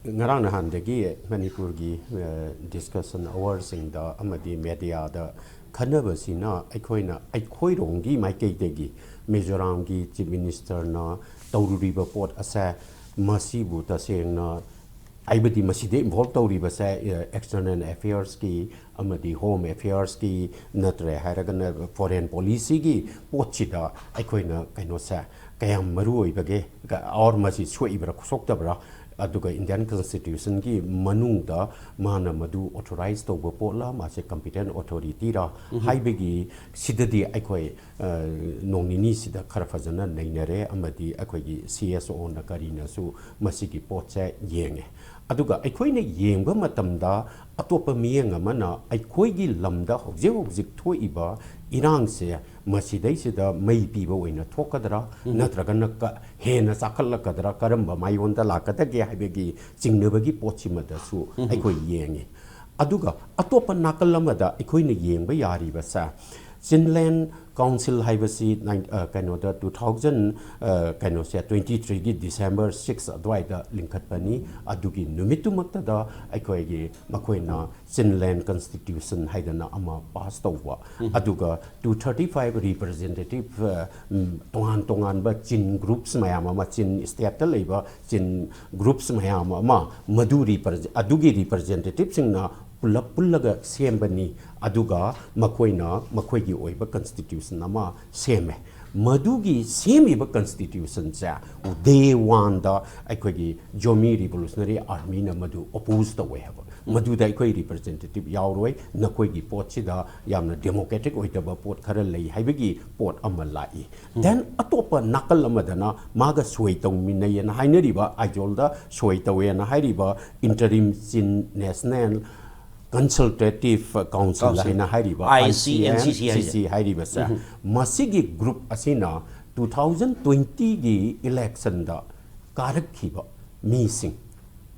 ꯉꯔꯥꯡ ꯅꯍꯥꯟꯗꯒꯤ ꯃꯅꯤꯄꯨꯔꯒꯤ, ꯑ, ꯗꯤꯁꯀꯁꯟ ꯑꯋꯥꯔꯁꯤꯡꯗ ꯑꯃꯗꯤ ꯃꯦꯗꯤꯌꯥꯗ ꯈꯟꯅꯕꯁꯤꯅ ꯑꯩꯈꯣꯏꯅ ꯑꯩꯈꯣꯏꯔꯣꯝꯒꯤ ꯃꯥꯏꯀꯩꯗꯒꯤ ꯃꯤꯖꯣꯔꯥꯝꯒꯤ ꯆꯤꯐ ꯃꯤꯅꯤꯁꯇꯔꯅ ꯇꯧꯔꯨꯔꯤꯕ ꯄꯣꯠ ꯑꯁꯦ ꯃꯁꯤꯕꯨ ꯇꯁꯦꯡꯅ ꯍꯥꯏꯕꯗꯤ ꯃꯁꯤꯗ ꯏꯟꯚꯣꯜꯕ ꯇꯧꯔꯤꯕꯁꯦ, ꯑ, ꯑꯦꯛꯁꯇꯔꯅꯦꯜ ꯑꯦꯐꯤꯌꯔꯁꯀꯤ ꯑꯃꯗꯤ ꯍꯣꯝ ꯑꯦꯐꯤꯌꯔꯁꯀꯤ ꯅꯠꯇ꯭ꯔꯦ ꯍꯥꯏꯔꯒꯅ ꯐꯣꯔꯦꯟ ꯄꯣꯂꯤꯁꯤꯒꯤ ꯄꯣꯠꯁꯤꯗ ꯑꯩꯈꯣꯏꯅ ꯀꯩꯅꯣꯁꯦ ꯀꯌꯥꯝ ꯃꯔꯨ ꯑꯣꯏꯕꯒꯦ, ꯑꯣꯔ ꯃꯁꯤ ꯁꯣꯛꯏꯕ꯭ꯔꯥ ꯁꯣꯛꯇꯕ꯭ꯔꯥ, ꯑꯗꯨꯒ ꯏꯟꯗꯤꯌꯥꯟ ꯀꯟꯁꯇꯤꯇ꯭ꯌꯨꯁꯟꯒꯤ ꯃꯅꯨꯡꯗ ꯃꯥꯅ ꯃꯗꯨ ꯑꯣꯊꯣꯔꯥꯏꯖ ꯇꯧꯕ ꯄꯣꯠꯂ, ꯃꯥꯁꯦ ꯀꯝꯄꯤꯇꯦꯟ ꯑꯣꯊꯣꯔꯤꯇꯤꯔꯥ ꯍꯥꯏꯕꯒꯤ ꯁꯤꯗꯗꯤ ꯑꯩꯈꯣꯏ, ꯑ, ꯅꯣꯡ ꯅꯤꯅꯤꯁꯤꯗ ꯈꯔ ꯐꯖꯅ ꯅꯩꯅꯔꯦ ꯑꯃꯗꯤ ꯑꯩꯈꯣꯏꯒꯤ ꯁꯤ ꯑꯦꯁ ꯑꯣꯅ ꯀꯔꯤꯅꯁꯨ ꯃꯁꯤꯒꯤ ꯄꯣꯠꯁꯦ ꯌꯦꯡꯉꯦ꯫ ꯑꯗꯨꯒ ꯑꯩꯈꯣꯏꯅ ꯌꯦꯡꯕ ꯃꯇꯝꯗ ꯑꯇꯣꯞꯄ ꯃꯤꯠꯌꯦꯡ ꯑꯃꯅ ꯑꯩꯈꯣꯏꯒꯤ ꯂꯝꯗ ꯍꯧꯖꯤꯛ ꯍꯧꯖꯤꯛ ꯊꯣꯛꯏꯕ ꯏꯔꯥꯡꯁꯦ ꯃꯁꯤꯗꯩꯁꯤꯗ ꯃꯩ ꯄꯤꯕ ꯑꯣꯏꯅ ꯊꯣꯛꯀꯗ꯭ꯔꯥ, ꯅꯠꯇ꯭ꯔꯒꯅ ꯀ-, ꯍꯦꯟꯅ ꯆꯥꯈꯠꯂꯛꯀꯗ꯭ꯔꯥ, ꯀꯔꯝꯕ ꯃꯥꯏꯑꯣꯟꯗ ꯂꯥꯛꯀꯗꯒꯦ ꯍꯥꯏꯕꯒꯤ ꯆꯤꯡꯅꯕꯒꯤ ꯄꯣꯠꯁꯤꯃꯗꯁꯨ ꯑꯩꯈꯣꯏ ꯌꯦꯡꯉꯤ꯫ ꯑꯗꯨꯒ ꯑꯇꯣꯞꯄ ꯅꯥꯀꯜ ꯑꯃꯗ ꯑꯩꯈꯣꯏꯅ ꯌꯦꯡꯕ ꯌꯥꯔꯤꯕꯁꯦ, Chinland Council ꯍꯥꯏꯕꯁꯤ ꯅꯥꯏꯟ-, ꯑ, ꯀꯩꯅꯣꯗ, ꯇꯨ ꯊꯥꯎꯖꯟ, ꯑ, ꯀꯩꯅꯣꯁꯦ, ꯇ꯭ꯋꯦꯟꯇꯤ ꯊ꯭ꯔꯤꯒꯤ December six ꯑꯗꯨꯋꯥꯏꯗ ꯂꯤꯡꯈꯠꯄꯅꯤ꯫ ꯑꯗꯨꯒꯤ ꯅꯨꯃꯤꯠꯇꯨꯃꯛꯇꯗ ꯑꯩꯈꯣꯏꯒꯤ, ꯃꯈꯣꯏꯅ Chinland Constitution ꯍꯥꯏꯗꯅ ꯑꯃ ꯄꯥꯁ ꯇꯧꯕ, ꯑꯗꯨꯒ two thirty five representative, ꯑ, ꯎꯝ, ꯇꯣꯉꯥꯟ ꯇꯣꯉꯥꯟꯕ Chin groups ꯃꯌꯥꯝ ꯑꯃ, Chin stateꯇ ꯂꯩꯕ Chin groups ꯃꯌꯥꯝ ꯑꯃ, ꯃꯗꯨ represent-, ꯑꯗꯨꯒꯤ representativeꯁꯤꯡꯅ ꯄꯨꯂꯞ ꯄꯨꯜꯂꯒ ꯁꯦꯝꯕꯅꯤ꯫ ꯑꯗꯨꯒ ꯃꯈꯣꯏꯅ ꯃꯈꯣꯏꯒꯤ ꯑꯣꯏꯕ constitution ꯑꯃ ꯁꯦꯝꯃꯦ꯫ ꯃꯗꯨꯒꯤ ꯁꯦꯝꯃꯤꯕ constitutionꯁꯦ, day oneꯗ ꯑꯩꯈꯣꯏꯒꯤ Zomi Revolutionary Armyꯅ ꯃꯗꯨ oppose ꯇꯧꯋꯦ ꯍꯥꯏꯕ꯫ ꯃꯗꯨꯗ ꯑꯩꯈꯣꯏ representative ꯌꯥꯎꯔꯣꯏ, ꯅꯈꯣꯏꯒꯤ ꯄꯣꯠꯁꯤꯗ ꯌꯥꯝꯅ democratic ꯑꯣꯏꯗꯕ ꯄꯣꯠ ꯈꯔ ꯂꯩ ꯍꯥꯏꯕꯒꯤ ꯄꯣꯠ ꯑꯃ ꯂꯥꯛꯏ꯫ Then ꯑꯇꯣꯞꯄ ꯅꯥꯀꯜ ꯑꯃꯗꯅ ꯃꯥꯒ ꯁꯣꯏ ꯇꯧꯃꯤꯟꯅꯩꯌꯦꯅ ꯍꯥꯏꯅꯔꯤꯕ, ꯑꯥꯏꯖꯣꯜꯗ ꯁꯣꯏ ꯇꯧꯋꯦꯅ ꯍꯥꯏꯔꯤꯕ Interim Chin National Consultative Council Council, ꯍꯥꯏꯅ ꯍꯥꯏꯔꯤꯕ, I C N C C ꯍꯥꯏꯁꯦ꯫ I C N C C ꯍꯥꯏꯔꯤꯕꯁꯦ, ꯃꯁꯤꯒꯤ group ꯑꯁꯤꯅ two thousand twentyꯒꯤ electionꯗ ꯀꯥꯔꯛꯈꯤꯕ ꯃꯤꯁꯤꯡ,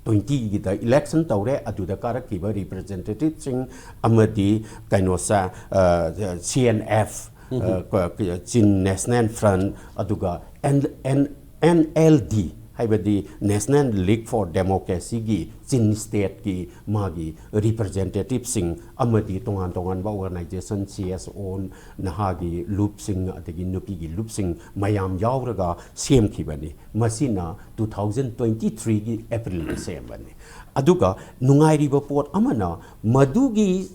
twentyꯒꯤꯗ election ꯇꯧꯔꯦ, ꯑꯗꯨꯗ ꯀꯥꯔꯛꯈꯤꯕ representativeꯁꯤꯡ ꯑꯃꯗꯤ ꯀꯩꯅꯣꯁꯦ, ꯑ, C N F, ꯑ, ꯀ-, ꯀ-, Chin National Front, ꯑꯗꯨꯒ N-, N-, N L D, ꯍꯥꯏꯕꯗꯤ National League for Democracyꯒꯤ Chin stateꯀꯤ ꯃꯥꯒꯤ representativeꯁꯤꯡ ꯑꯃꯗꯤ ꯇꯣꯉꯥꯟ ꯇꯣꯉꯥꯟꯕ organization, C S O, ꯅꯍꯥꯒꯤ ꯂꯨꯞꯁꯤꯡ, ꯑꯗꯒꯤ ꯅꯨꯄꯤꯒꯤ ꯂꯨꯞꯁꯤꯡ ꯃꯌꯥꯝ ꯌꯥꯎꯔꯒ ꯁꯦꯝꯈꯤꯕꯅꯤ꯫ ꯃꯁꯤꯅ two thousand twenty threeꯒꯤ Aprilꯗ ꯁꯦꯝꯕꯅꯤ꯫ ꯑꯗꯨꯒ ꯅꯨꯡꯉꯥꯏꯔꯤꯕ ꯄꯣꯠ ꯑꯃꯅ, ꯃꯗꯨꯒꯤ,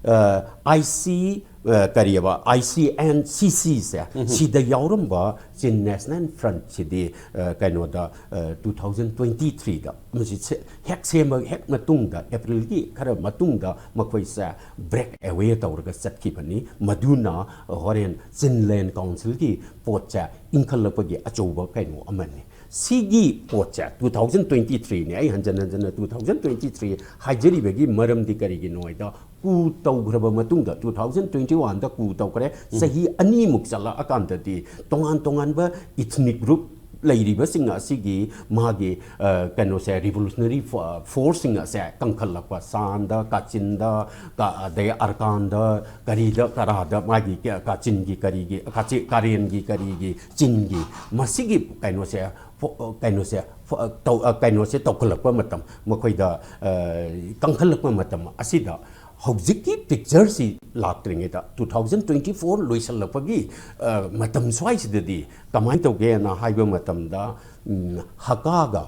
ꯑ, I C, ꯑ, ꯀꯔꯤꯑꯕ, I C N C Cꯁꯦ, ꯁꯤꯗ ꯌꯥꯎꯔꯝꯕ Chin National Frontꯁꯤꯗꯤ, ꯑ, ꯀꯩꯅꯣꯗ, ꯑ, two thousand twenty threeꯗ, ꯃꯁꯤ ꯁꯦ-, ꯍꯦꯛ ꯁꯦꯝꯕ ꯍꯦꯛ ꯃꯇꯨꯡꯗ, Aprilꯒꯤ ꯈꯔ ꯃꯇꯨꯡꯗ ꯃꯈꯣꯏꯁꯦ break away ꯇꯧꯔꯒ ꯆꯠꯈꯤꯕꯅꯤ꯫ ꯃꯗꯨꯅ ꯍꯣꯔꯦꯟ Chinland Councilꯒꯤ ꯄꯣꯠꯁꯦ ꯏꯟꯈꯠꯂꯛꯄꯒꯤ ꯑꯆꯧꯕ ꯀꯩꯅꯣ ꯑꯃꯅꯤ꯫ ꯁꯤꯒꯤ ꯄꯣꯠꯁꯦ two thousand twenty threeꯅꯤ, ꯑꯩ ꯍꯟꯖꯟ ꯍꯟꯖꯟꯅ two thousand twenty three ꯍꯥꯏꯖꯔꯤꯕꯒꯤ ꯃꯔꯝꯗꯤ ꯀꯔꯤꯒꯤꯅꯣ ꯍꯥꯏꯗ, coup ꯇꯧꯈ꯭ꯔꯕ ꯃꯇꯨꯡꯗ, two thousand twenty oneꯗ coup ꯇꯧꯈ꯭ꯔꯦ, ꯆꯍꯤ ꯑꯅꯤꯃꯨꯛ ꯆꯠꯂꯛꯑꯀꯥꯟꯗꯗꯤ ꯇꯣꯉꯥꯟ ꯇꯣꯉꯥꯟꯕ ethnic group ꯂꯩꯔꯤꯕꯁꯤꯡ ꯑꯁꯤꯒꯤ ꯃꯥꯒꯤ ꯑ, ꯀꯩꯅꯣꯁꯦ, ꯔꯤꯚꯣꯂꯨꯁꯅꯔꯤ ꯐꯣꯔꯁꯁꯤꯡ ꯑꯁꯦ ꯀꯟꯈꯠꯂꯛꯄ, ꯁꯥꯟꯗ, ꯀꯥꯆꯤꯟꯗ, ꯀ- ꯑꯗꯩ ꯑꯔꯀꯥꯟꯗ, ꯀꯔꯤꯗ ꯀꯔꯥꯗ, ꯃꯥꯒꯤ ꯀ- ꯀꯥꯆꯤꯟꯒꯤ ꯀꯔꯤꯒꯤ, ꯀꯥꯆꯤ- ꯀꯥꯔꯦꯟꯒꯤ ꯀꯔꯤꯒꯤ, ꯆꯤꯟꯒꯤ, ꯃꯁꯤꯒꯤ ꯀꯩꯅꯣꯁꯦ, ꯐꯣ- ꯀꯩꯅꯣꯁꯦ, ꯐꯣ- ꯇꯧ- ꯑ, ꯀꯩꯅꯣꯁꯦ ꯇꯧꯈꯠꯂꯛꯄ ꯃꯇꯝ, ꯃꯈꯣꯏꯗ ꯑ, ꯀꯟꯈꯠꯂꯛꯄ ꯃꯇꯝ ꯑꯁꯤꯗ ꯍꯧꯖꯤꯛꯀꯤ ꯄꯤꯛꯆꯔꯁꯤ ꯂꯥꯛꯇ꯭ꯔꯤꯉꯩꯗ, ꯇꯨ ꯊꯥꯎꯖꯟ ꯇ꯭ꯋꯦꯟꯇꯤ ꯐꯣꯔ ꯂꯣꯏꯁꯤꯜꯂꯛꯄꯒꯤ ꯑ, ꯃꯇꯝ ꯁ꯭ꯋꯥꯏꯁꯤꯗꯗꯤ ꯀꯃꯥꯏꯅ ꯇꯧꯒꯦꯅ ꯍꯥꯏꯕ ꯃꯇꯝꯗ, ꯎꯝ, ꯍꯀꯥꯒ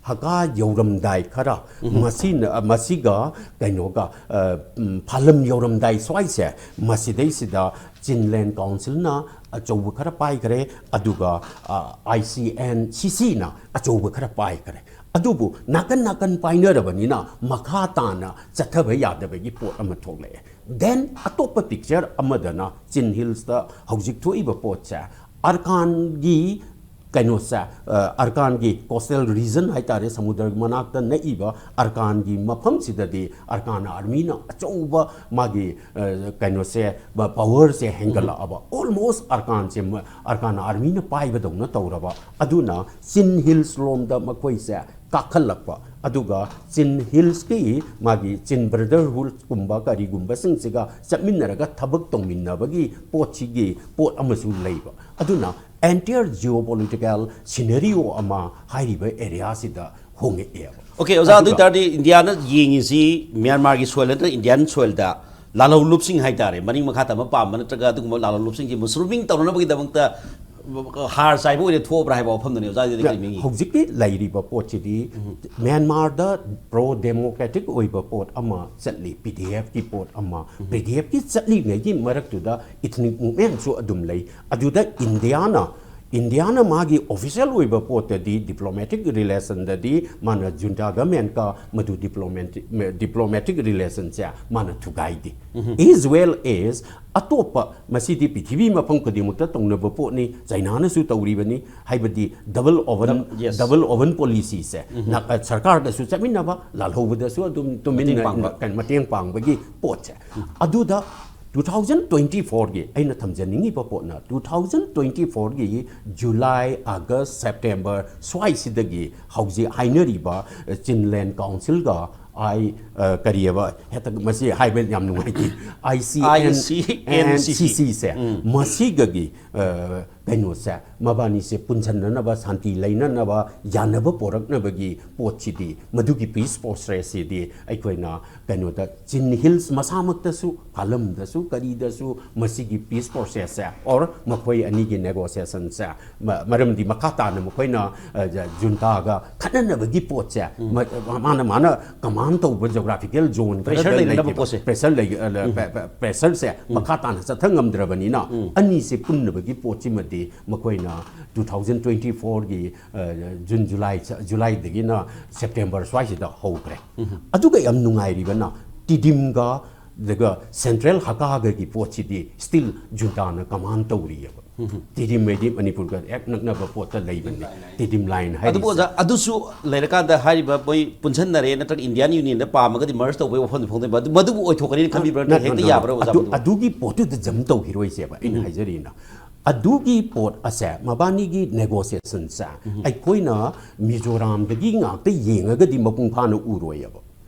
ꯍꯀꯥ ꯌꯧꯔꯝꯗꯥꯏ ꯈꯔ, ꯃꯁꯤꯅ ꯃꯁꯤꯒ ꯀꯩꯅꯣꯒ ꯑ, ꯎꯝ, ꯐꯥꯂꯝ ꯌꯧꯔꯝꯗꯥꯏ ꯁ꯭ꯋꯥꯏꯁꯦ, ꯃꯁꯤꯗꯩꯁꯤꯗ ꯆꯤꯟꯂꯦꯟ ꯀꯥꯎꯟꯁꯤꯜꯅ ꯑꯆꯧꯕ ꯈꯔ ꯄꯥꯏꯈ꯭ꯔꯦ, ꯑꯗꯨꯒ ꯑꯥꯏ ꯁꯤ ꯑꯦꯟ ꯁꯤ ꯁꯤꯅ ꯑꯆꯧꯕ ꯈꯔ ꯄꯥꯏꯈ꯭ꯔꯦ꯫ ꯑꯗꯨꯕꯨ ꯅꯥꯀꯟ ꯅꯥꯀꯟ ꯄꯥꯏꯅꯔꯕꯅꯤꯅ ꯃꯈꯥ ꯇꯥꯅ ꯆꯠꯊꯕ ꯌꯥꯗꯕꯒꯤ ꯄꯣꯠ ꯑꯃ ꯊꯣꯛꯂꯛꯑꯦ꯫ ꯗꯦꯟ ꯑꯇꯣꯞꯄ ꯄꯤꯛꯆꯔ ꯑꯃꯗꯅ ꯆꯤꯟ ꯍꯤꯜꯁꯇ ꯍꯧꯖꯤꯛ ꯊꯣꯛꯏꯕ ꯄꯣꯠꯁꯦ, ꯑꯔꯀꯥꯟꯒꯤ ꯀꯩꯅꯣꯁꯦ, ꯑ, ꯑꯔꯀꯥꯟꯒꯤ ꯀꯣꯁꯇꯦꯜ ꯔꯤꯖꯟ ꯍꯥꯏꯇꯥꯔꯦ, ꯁꯃꯨꯗ꯭ꯔꯒꯤ ꯃꯅꯥꯛꯇ ꯅꯛꯏꯕ ꯑꯔꯀꯥꯟꯒꯤ ꯃꯐꯝꯁꯤꯗꯗꯤ ꯑꯔꯀꯥꯟ ꯑꯥꯔꯃꯤꯅ ꯑꯆꯧꯕ ꯃꯥꯒꯤ, ꯑ, ꯀꯩꯅꯣꯁꯦ, ꯄ- ꯄꯋꯔꯁꯦ ꯍꯦꯟꯒꯠꯂꯛꯑꯕ, ꯑꯣꯜꯃꯣꯁ ꯑꯔꯀꯥꯟꯁꯦ ꯃ- ꯑꯔꯀꯥꯟ ꯑꯥꯔꯃꯤꯅ ꯄꯥꯏꯕꯗꯧꯅ ꯇꯧꯔꯕ꯫ ꯑꯗꯨꯅ ꯆꯤꯟ ꯍꯤꯜꯁ ꯂꯣꯝꯗ ꯃꯈꯣꯏꯁꯦ ꯀꯥꯈꯠꯂꯛꯄ, ꯑꯗꯨꯒ ꯆꯤꯟ ꯍꯤꯜꯁꯀꯤ ꯃꯥꯒꯤ ꯆꯤꯟ ꯕ꯭ꯔꯗꯔꯍꯨꯗꯀꯨꯝꯕ ꯀꯔꯤꯒꯨꯝꯕꯁꯤꯡꯁꯤꯒ ꯆꯠꯃꯤꯟꯅꯔꯒ ꯊꯕꯛ ꯇꯧꯃꯤꯟꯅꯕꯒꯤ ꯄꯣꯠꯁꯤꯒꯤ ꯄꯣꯠ ꯑꯃꯁꯨ ꯂꯩꯕ꯫ ꯑꯗꯨꯅ ꯑꯦꯟꯇꯤꯌꯔ ꯖꯤꯑꯣꯄꯣꯂꯤꯇꯤꯀꯦꯜ ꯁꯤꯅꯦꯔꯤꯑꯣ ꯑꯃ ꯍꯥꯏꯔꯤꯕ ꯑꯦꯔꯤꯌꯥꯁꯤꯗ ꯍꯣꯡꯉꯛꯑꯦꯕ꯫ ꯑꯣꯀꯦ, ꯑꯣꯖꯥ, ꯑꯗꯨ ꯑꯗꯨꯒ ꯑꯣꯏꯇꯥꯔꯗꯤ ꯏꯟꯗꯤꯌꯥꯅ ꯌꯦꯡꯉꯤꯁꯤ ꯃ꯭ꯌꯥꯟꯃꯥꯔꯒꯤ ꯁꯣꯏꯜ ꯅꯠꯇ꯭ꯔꯒ ꯏꯟꯗꯤꯌꯥꯟ ꯁꯣꯏꯜꯗ ꯂꯥꯜꯍꯧ ꯂꯨꯞꯁꯤꯡ ꯍꯥꯏꯇꯥꯔꯦ, ꯃꯅꯤꯡ ꯃꯈꯥ ꯇꯝꯕ ꯄꯥꯝꯕ ꯅꯠꯇ꯭ꯔꯒ ꯑꯗꯨꯒꯨꯝꯕ ꯂꯥꯜꯍꯧ ꯂꯨꯞꯁꯤꯡꯁꯤ ꯃꯨꯁꯔꯨꯃꯤꯡ ꯇꯧꯅꯅꯕꯒꯤꯗꯃꯛꯇ ꯍꯥꯔ ꯆꯥꯏꯕ ꯑꯣꯏꯅ ꯊꯣꯛꯑꯕ꯭ꯔꯥ ꯍꯥꯏꯕ ꯋꯥꯐꯝꯗꯨꯅꯤ ꯑꯣꯖꯥꯒꯤꯗꯤ ꯀꯔꯤ ꯃꯤꯡ? ꯍꯧꯖꯤꯛꯀꯤ ꯂꯩꯔꯤꯕ ꯄꯣꯠꯁꯤꯗꯤ ꯃ꯭ꯌꯥꯟꯃꯥꯔꯗ ꯄ꯭ꯔꯣ ꯗꯦꯃꯣꯀ꯭ꯔꯦꯇꯤꯛ ꯑꯣꯏꯕ ꯄꯣꯠ ꯑꯃ ꯆꯠꯂꯤ, ꯄꯤ ꯗꯤ ꯑꯦꯐꯀꯤ ꯄꯣꯠ ꯑꯃ꯫ ꯄꯤ ꯗꯤ ꯑꯦꯐꯀꯤ ꯆꯠꯂꯤꯉꯩꯒꯤ ꯃꯔꯛꯇꯨꯗ ꯏꯊꯅꯤꯛ ꯃꯨꯞꯃꯦꯟꯁꯨ ꯑꯗꯨꯝ ꯂꯩ꯫ ꯑꯗꯨꯗ ꯏꯟꯗꯤꯌꯥꯅ ꯏꯟꯗꯤꯌꯥꯅ ꯃꯥꯒꯤ ꯑꯣꯐꯤꯁꯤꯌꯦꯜ ꯑꯣꯏꯕ ꯄꯣꯠꯇꯗꯤ, ꯗꯤꯄ꯭ꯂꯣꯃꯦꯇꯤꯛ ꯔꯤꯂꯦꯁꯟꯗꯗꯤ ꯃꯥꯅ ꯖꯨꯟꯇꯥ ꯒꯃꯦꯟꯀ ꯃꯗꯨ ꯗꯤꯄ꯭ꯂꯣꯃꯦꯇꯤꯛ ꯗꯤꯄ꯭ꯂꯣꯃꯦꯇꯤꯛ ꯔꯤꯂꯦꯁꯟꯁꯦ ꯃꯥꯅ ꯊꯨꯒꯥꯏꯗꯦ꯫ ꯑꯦꯖ ꯋꯦꯜ ꯑꯦꯖ ꯑꯇꯣꯞꯄ, ꯃꯁꯤꯗꯤ ꯄ꯭ꯔꯤꯊꯤꯕꯤ ꯃꯐꯝ ꯈꯨꯗꯤꯡꯃꯛꯇ ꯇꯧꯅꯕ ꯄꯣꯠꯅꯤ, ꯆꯩꯅꯥꯅꯁꯨ ꯇꯧꯔꯤꯕꯅꯤ꯫ ꯍꯥꯏꯕꯗꯤ ꯗꯕꯜ ꯑꯣꯚꯟ, Yes. ꯗꯕꯜ ꯑꯣꯚꯟ ꯄꯣꯂꯤꯁꯤꯁꯦ, ꯅ- ꯑ, ꯁꯔꯀꯥꯔꯒꯁꯨ ꯆꯠꯃꯤꯟꯅꯕ, ꯂꯥꯜꯍꯧꯕꯗꯁꯨ ꯑꯗꯨꯝ ꯇꯨꯃꯤꯟꯅ ꯃꯇꯦꯡ ꯄꯥꯡꯕ꯫ ꯀꯩꯅꯣ, ꯃꯇꯦꯡ ꯄꯥꯡꯕꯒꯤ ꯄꯣꯠꯁꯦ꯫ ꯑꯗꯨꯗ ꯇꯨ ꯊꯥꯎꯖꯟ ꯇ꯭ꯋꯦꯟꯇꯤ ꯐꯣꯔꯒꯤ ꯑꯩꯅ ꯊꯝꯖꯅꯤꯡꯉꯤꯕ ꯄꯣꯠꯅ, ꯇꯨ ꯊꯥꯎꯖꯟ ꯇ꯭ꯋꯦꯟꯇꯤ ꯐꯣꯔꯒꯤ ꯖꯨꯂꯥꯏ, ꯑꯥꯒꯁ, ꯁꯦꯞꯇꯦꯝꯕꯔ ꯁ꯭ꯋꯥꯏꯁꯤꯗꯒꯤ ꯍꯧꯖꯤꯛ ꯍꯥꯏꯅꯔꯤꯕ, ꯑ, ꯆꯤꯟꯂꯦꯟ ꯀꯥꯎꯟꯁꯤꯜꯒ ꯑꯥꯏ, ꯑ, ꯀꯔꯤꯑꯕ, ꯍꯦꯛꯇ ꯃꯁꯤ ꯍꯥꯏꯕ ꯌꯥꯝ ꯅꯨꯡꯉꯥꯏꯇꯦ, I C and, I C N C ꯁꯤ꯫ ꯑꯦꯟ ꯁꯤ ꯁꯤꯁꯦ, ꯎꯝ꯫ ꯃꯁꯤꯒꯒꯤ, ꯑ, ꯀꯩꯅꯣꯁꯦ, ꯃꯕꯥꯅꯤꯁꯦ ꯄꯨꯟꯁꯤꯟꯅꯅꯕ, ꯁꯥꯟꯇꯤ ꯂꯩꯅꯅꯕ, ꯌꯥꯅꯕ ꯄꯣꯔꯛꯅꯕꯒꯤ ꯄꯣꯠꯁꯤꯗꯤ, ꯃꯗꯨꯒꯤ ꯄꯤꯁ ꯄ꯭ꯔꯣꯁꯦꯁꯁꯤꯗꯤ ꯑꯩꯈꯣꯏꯅ ꯀꯩꯅꯣꯗ, ꯆꯤꯟ ꯍꯤꯜꯁ ꯃꯁꯥꯃꯛꯇꯁꯨ, ꯐꯥꯂꯝꯗꯁꯨ, ꯀꯔꯤꯗꯁꯨ ꯃꯁꯤꯒꯤ ꯄꯤꯁ ꯄ꯭ꯔꯣꯁꯦꯁꯁꯦ, ꯑꯣꯔ ꯃꯈꯣꯏ ꯑꯅꯤꯒꯤ ꯅꯦꯒꯣꯁꯤꯌꯦꯁꯟꯁꯦ, ꯃ-, ꯃꯔꯝꯗꯤ ꯃꯈꯥ ꯇꯥꯅ ꯃꯈꯣꯏꯅ, ꯑ, ꯖ-, ꯖꯨꯟꯇꯥꯒ ꯈꯠꯅꯅꯕꯒꯤ ꯄꯣꯠꯁꯦ, ꯎꯝ꯫ ꯃ-, ꯃꯥꯅ, ꯃꯥꯅ ꯀꯃꯥꯟ ꯇꯧꯕ ꯖꯣꯒ꯭ꯔꯥꯐꯤꯀꯦꯜ ꯖꯣꯟ ꯄ꯭ꯔꯦꯁꯔ ꯈꯔꯗ ꯂꯩꯅꯅꯕ ꯂꯩꯈꯤꯕ ꯄꯣꯠꯁꯦ꯫ ꯄ꯭ꯔꯦꯁꯔ ꯂꯩ-, ꯑ, ꯎꯝ꯫ ꯄ꯭ꯔꯦ-, ꯄ꯭ꯔꯦ-, ꯄ꯭ꯔꯦꯁꯔꯁꯦ ꯎꯝ꯫ ꯃꯈꯥ ꯇꯥꯅ ꯆꯠꯊ ꯉꯝꯗ꯭ꯔꯕꯅꯤꯅ, ꯎꯝ꯫ ꯑꯅꯤꯁꯦ ꯄꯨꯟꯅꯕꯒꯤ ꯄꯣꯠꯁꯤꯃꯗꯤ ꯃꯈꯣꯏꯅ ꯇꯨ ꯊꯥꯎꯖꯟ ꯇ꯭ꯋꯦꯟꯇꯤ ꯐꯣꯔꯒꯤ, ꯑ, ꯖꯨꯟ, ꯖꯨꯂꯥꯏ, ꯖꯨꯂꯥꯏꯗꯒꯤꯅ ꯁꯦꯞꯇꯦꯝꯕꯔ ꯁ꯭ꯋꯥꯏꯁꯤꯗ ꯍꯧꯈ꯭ꯔꯦ꯫ ꯎꯝ꯫ ꯑꯗꯨꯒ ꯌꯥꯝ ꯅꯨꯡꯉꯥꯏꯔꯤꯕꯅ, ꯇꯤꯗꯤꯝꯒ ꯑꯗꯨꯒ ꯁꯦꯟꯇ꯭ꯔꯦꯜ ꯍꯀꯥꯒꯒꯤ ꯄꯣꯠꯁꯤꯗꯤ ꯁ꯭ꯇꯤꯜ ꯖꯨꯟꯇꯥꯅ ꯀꯃꯥꯟ ꯇꯧꯔꯤꯑꯕ꯫ ꯎꯝ꯫ ꯇꯤꯗꯤꯝ ꯍꯥꯏꯗꯤ ꯃꯅꯤꯄꯨꯔꯒ ꯍꯦꯛ ꯅꯛꯅꯕ ꯄꯣꯠꯇ ꯂꯩꯕꯅꯤ, ꯇꯤꯗꯤꯝ ꯂꯥꯏꯟ ꯑꯗꯨꯕꯨ ꯍꯥꯏꯔꯤꯁꯦ꯫ ꯑꯣꯖꯥ, ꯑꯗꯨꯁꯨ ꯂꯩꯔꯀꯥꯟꯗ ꯍꯥꯏꯔꯤꯕ ꯃꯣꯏ ꯄꯨꯟꯁꯟꯅꯔꯦ ꯅꯠꯇ꯭ꯔꯒ ꯏꯟꯗꯤꯌꯥꯟ ꯌꯨꯅꯤꯌꯟꯗ ꯄꯥꯝꯃꯒꯗꯤ ꯃꯔꯖ ꯇꯧꯕꯒꯤ ꯋꯥꯐꯝꯗꯤ ꯐꯣꯡꯗꯣꯛꯏꯕ, ꯑꯗꯨ ꯃꯗꯨꯕꯨ ꯑꯣꯏꯊꯣꯛꯀꯅꯤꯅ ꯈꯟꯕꯤꯕ꯭ꯔꯥ? ꯅꯠꯇ꯭ꯔꯒ ꯅꯠ-, ꯍꯦꯛꯇ ꯅꯠ-, ꯌꯥꯕ꯭ꯔꯥ, ꯑꯣꯖꯥ, ꯑꯗꯨ, ꯃꯗꯨ? ꯑꯗꯨꯒꯤ ꯄꯣꯠꯇꯨꯗ ꯖꯝ ꯇꯧꯈꯤꯔꯣꯏꯁꯦꯕ ꯑꯩꯅ ꯎꯝ꯫ ꯍꯥꯏꯖꯔꯤꯅ꯫ ꯑꯗꯨꯒꯤ ꯄꯣꯠ ꯑꯁꯦ ꯃꯕꯥꯅꯤꯒꯤ ꯅꯦꯒꯣꯁꯤꯌꯦꯁꯟꯁꯦ ꯎꯝ꯫ ꯑꯩꯈꯣꯏꯅ ꯃꯤꯖꯣꯔꯥꯝꯗꯒꯤ ꯉꯥꯛꯇ ꯌꯦꯡꯉꯒꯗꯤ ꯃꯄꯨꯡ ꯐꯥꯅ ꯎꯔꯣꯏꯑꯕ꯫